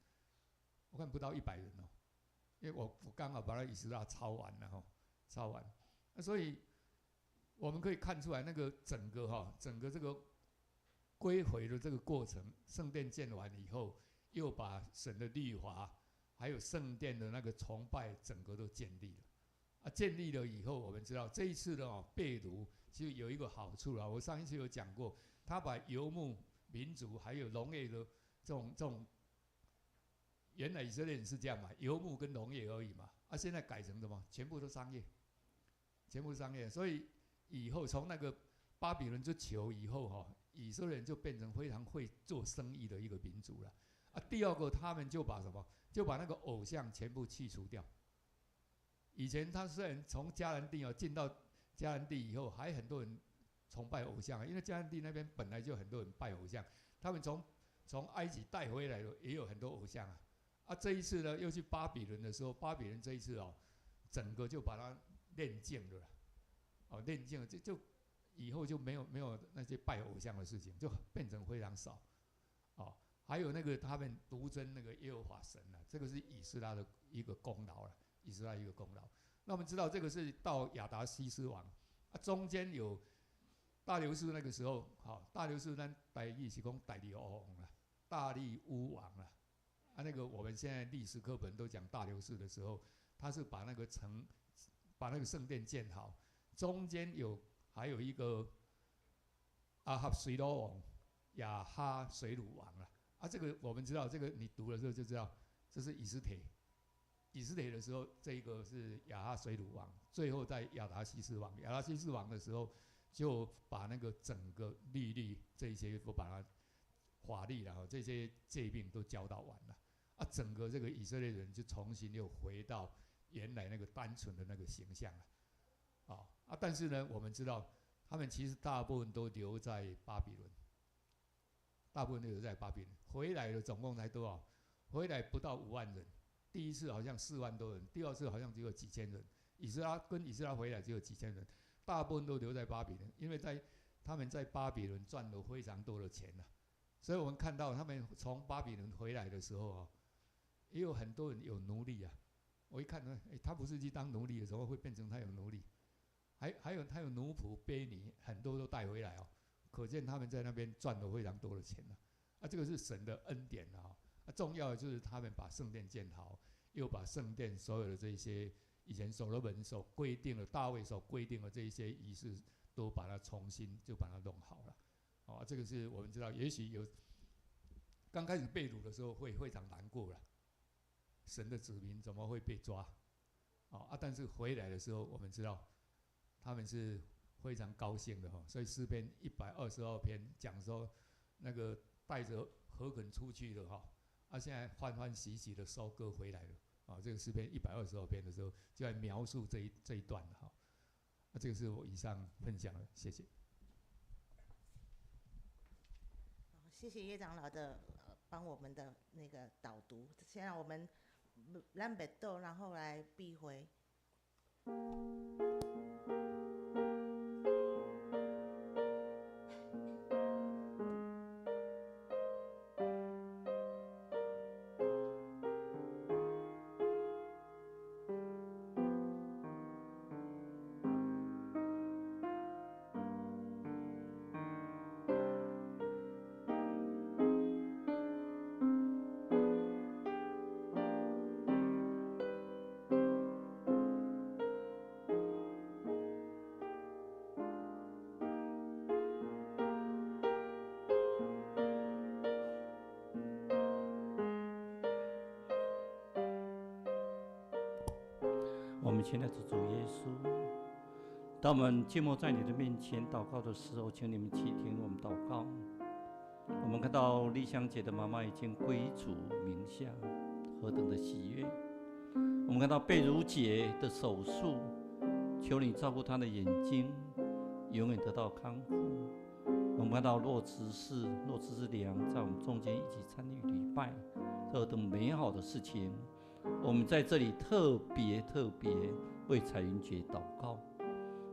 我看不到100人哦。因为我刚好把它以斯拉抄完了哈，抄完，那所以我们可以看出来那个整个哈，整个这个归回的这个过程，圣殿建完以后，又把神的律法，还有圣殿的那个崇拜，整个都建立了。啊，建立了以后，我们知道这一次的哦，被掳其实有一个好处了。我上一次有讲过，他把游牧民族还有农业的这种，原来以色列人是这样嘛，游牧跟农业而已嘛。啊，现在改成什么？全部都商业，全部商业。所以以后从那个巴比伦之囚以后哈，以色列人就变成非常会做生意的一个民族了。啊，第二个他们就把什么？就把那个偶像全部去除掉。以前他虽然从迦南地哦进到迦南地以后，还很多人崇拜偶像，因为迦南地那边本来就很多人拜偶像，他们从埃及带回来的也有很多偶像啊。啊，这一次呢又去巴比伦的时候，巴比伦这一次哦，整个就把它炼净了，哦，炼净了就以后就没有那些拜偶像的事情，就变成非常少，哦，还有那个他们独尊那个耶和华神啊，这个是以斯拉的一个功劳了。以斯拉一个功劳。那我们知道这个是到亚达薛西王啊，中间有大流士那个时候，好，大流士咱台语是讲大利乌王啦，大利乌王啦，啊，那个我们现在历史课本都讲大流士的时候，他是把那个城，把那个圣殿建好，中间有还有一个亚哈随鲁王，亚哈随鲁王了，啊，这个我们知道，这个你读的时候就知道，这是以斯帖。以斯帖的时候，这一个是亚哈随鲁王，最后在亚达薛西王。亚达薛西王的时候，就把那个整个律例这些都把它法律然后这些诫命都教导完了，啊，整个这个以色列人就重新又回到原来那个单纯的那个形象了，啊，但是呢，我们知道他们其实大部分都留在巴比伦，大部分都留在巴比伦，回来的总共才多少？回来不到5万人。第一次好像4万多人，第二次好像只有几千人。以斯拉跟以斯拉回来只有几千人，大部分都留在巴比伦，因为在他们在巴比伦赚了非常多的钱呐。所以我们看到他们从巴比伦回来的时候啊，也有很多人有奴隶啊。我一看呢，哎，他不是去当奴隶的时候会变成他有奴隶，还有他有奴仆婢女，很多都带回来哦，可见他们在那边赚了非常多的钱呐。啊，这个是神的恩典啊。啊，重要的就是他们把圣殿建好，又把圣殿所有的这些以前所罗门所规定的、大卫所规定的这一些仪式，都把它重新就把它弄好了。哦，这个是我们知道，也许有刚开始被掳的时候会非常难过了，神的子民怎么会被抓？哦啊，但是回来的时候，我们知道他们是非常高兴的哈。所以诗篇122篇讲说，那个带着禾捆出去的哈，啊，现在欢欢喜喜的收割回来了。啊，这个诗篇122篇的时候，就在描述这一段哈。啊，这个是我以上分享的，谢谢。谢谢叶长老的帮我们的那个导读。现在我们咱默祷，然后来闭会。我们亲爱的主耶稣，当我们静默在你的面前祷告的时候，请你们倾听我们祷告。我们看到丽香姐的妈妈已经归主名下，何等的喜悦！我们看到贝如姐的手术，求你照顾她的眼睛，永远得到康复。我们看到骆执事、骆执事良在我们中间一起参与礼拜，这等美好的事情。我们在这里特别特别为彩云姐祷告，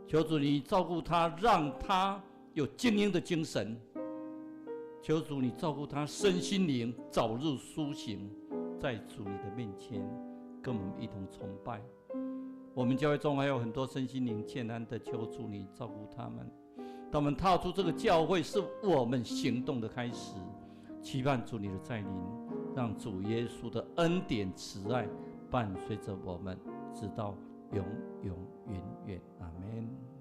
求主你照顾她，让她有精英的精神。求主你照顾她身心灵早日苏醒，在主你的面前跟我们一同崇拜。我们教会中还有很多身心灵健安的，求主你照顾他们。当我们踏出这个教会，是我们行动的开始。期盼主你的再临，让主耶稣的恩典慈爱伴随着我们，直到永永远远。阿门。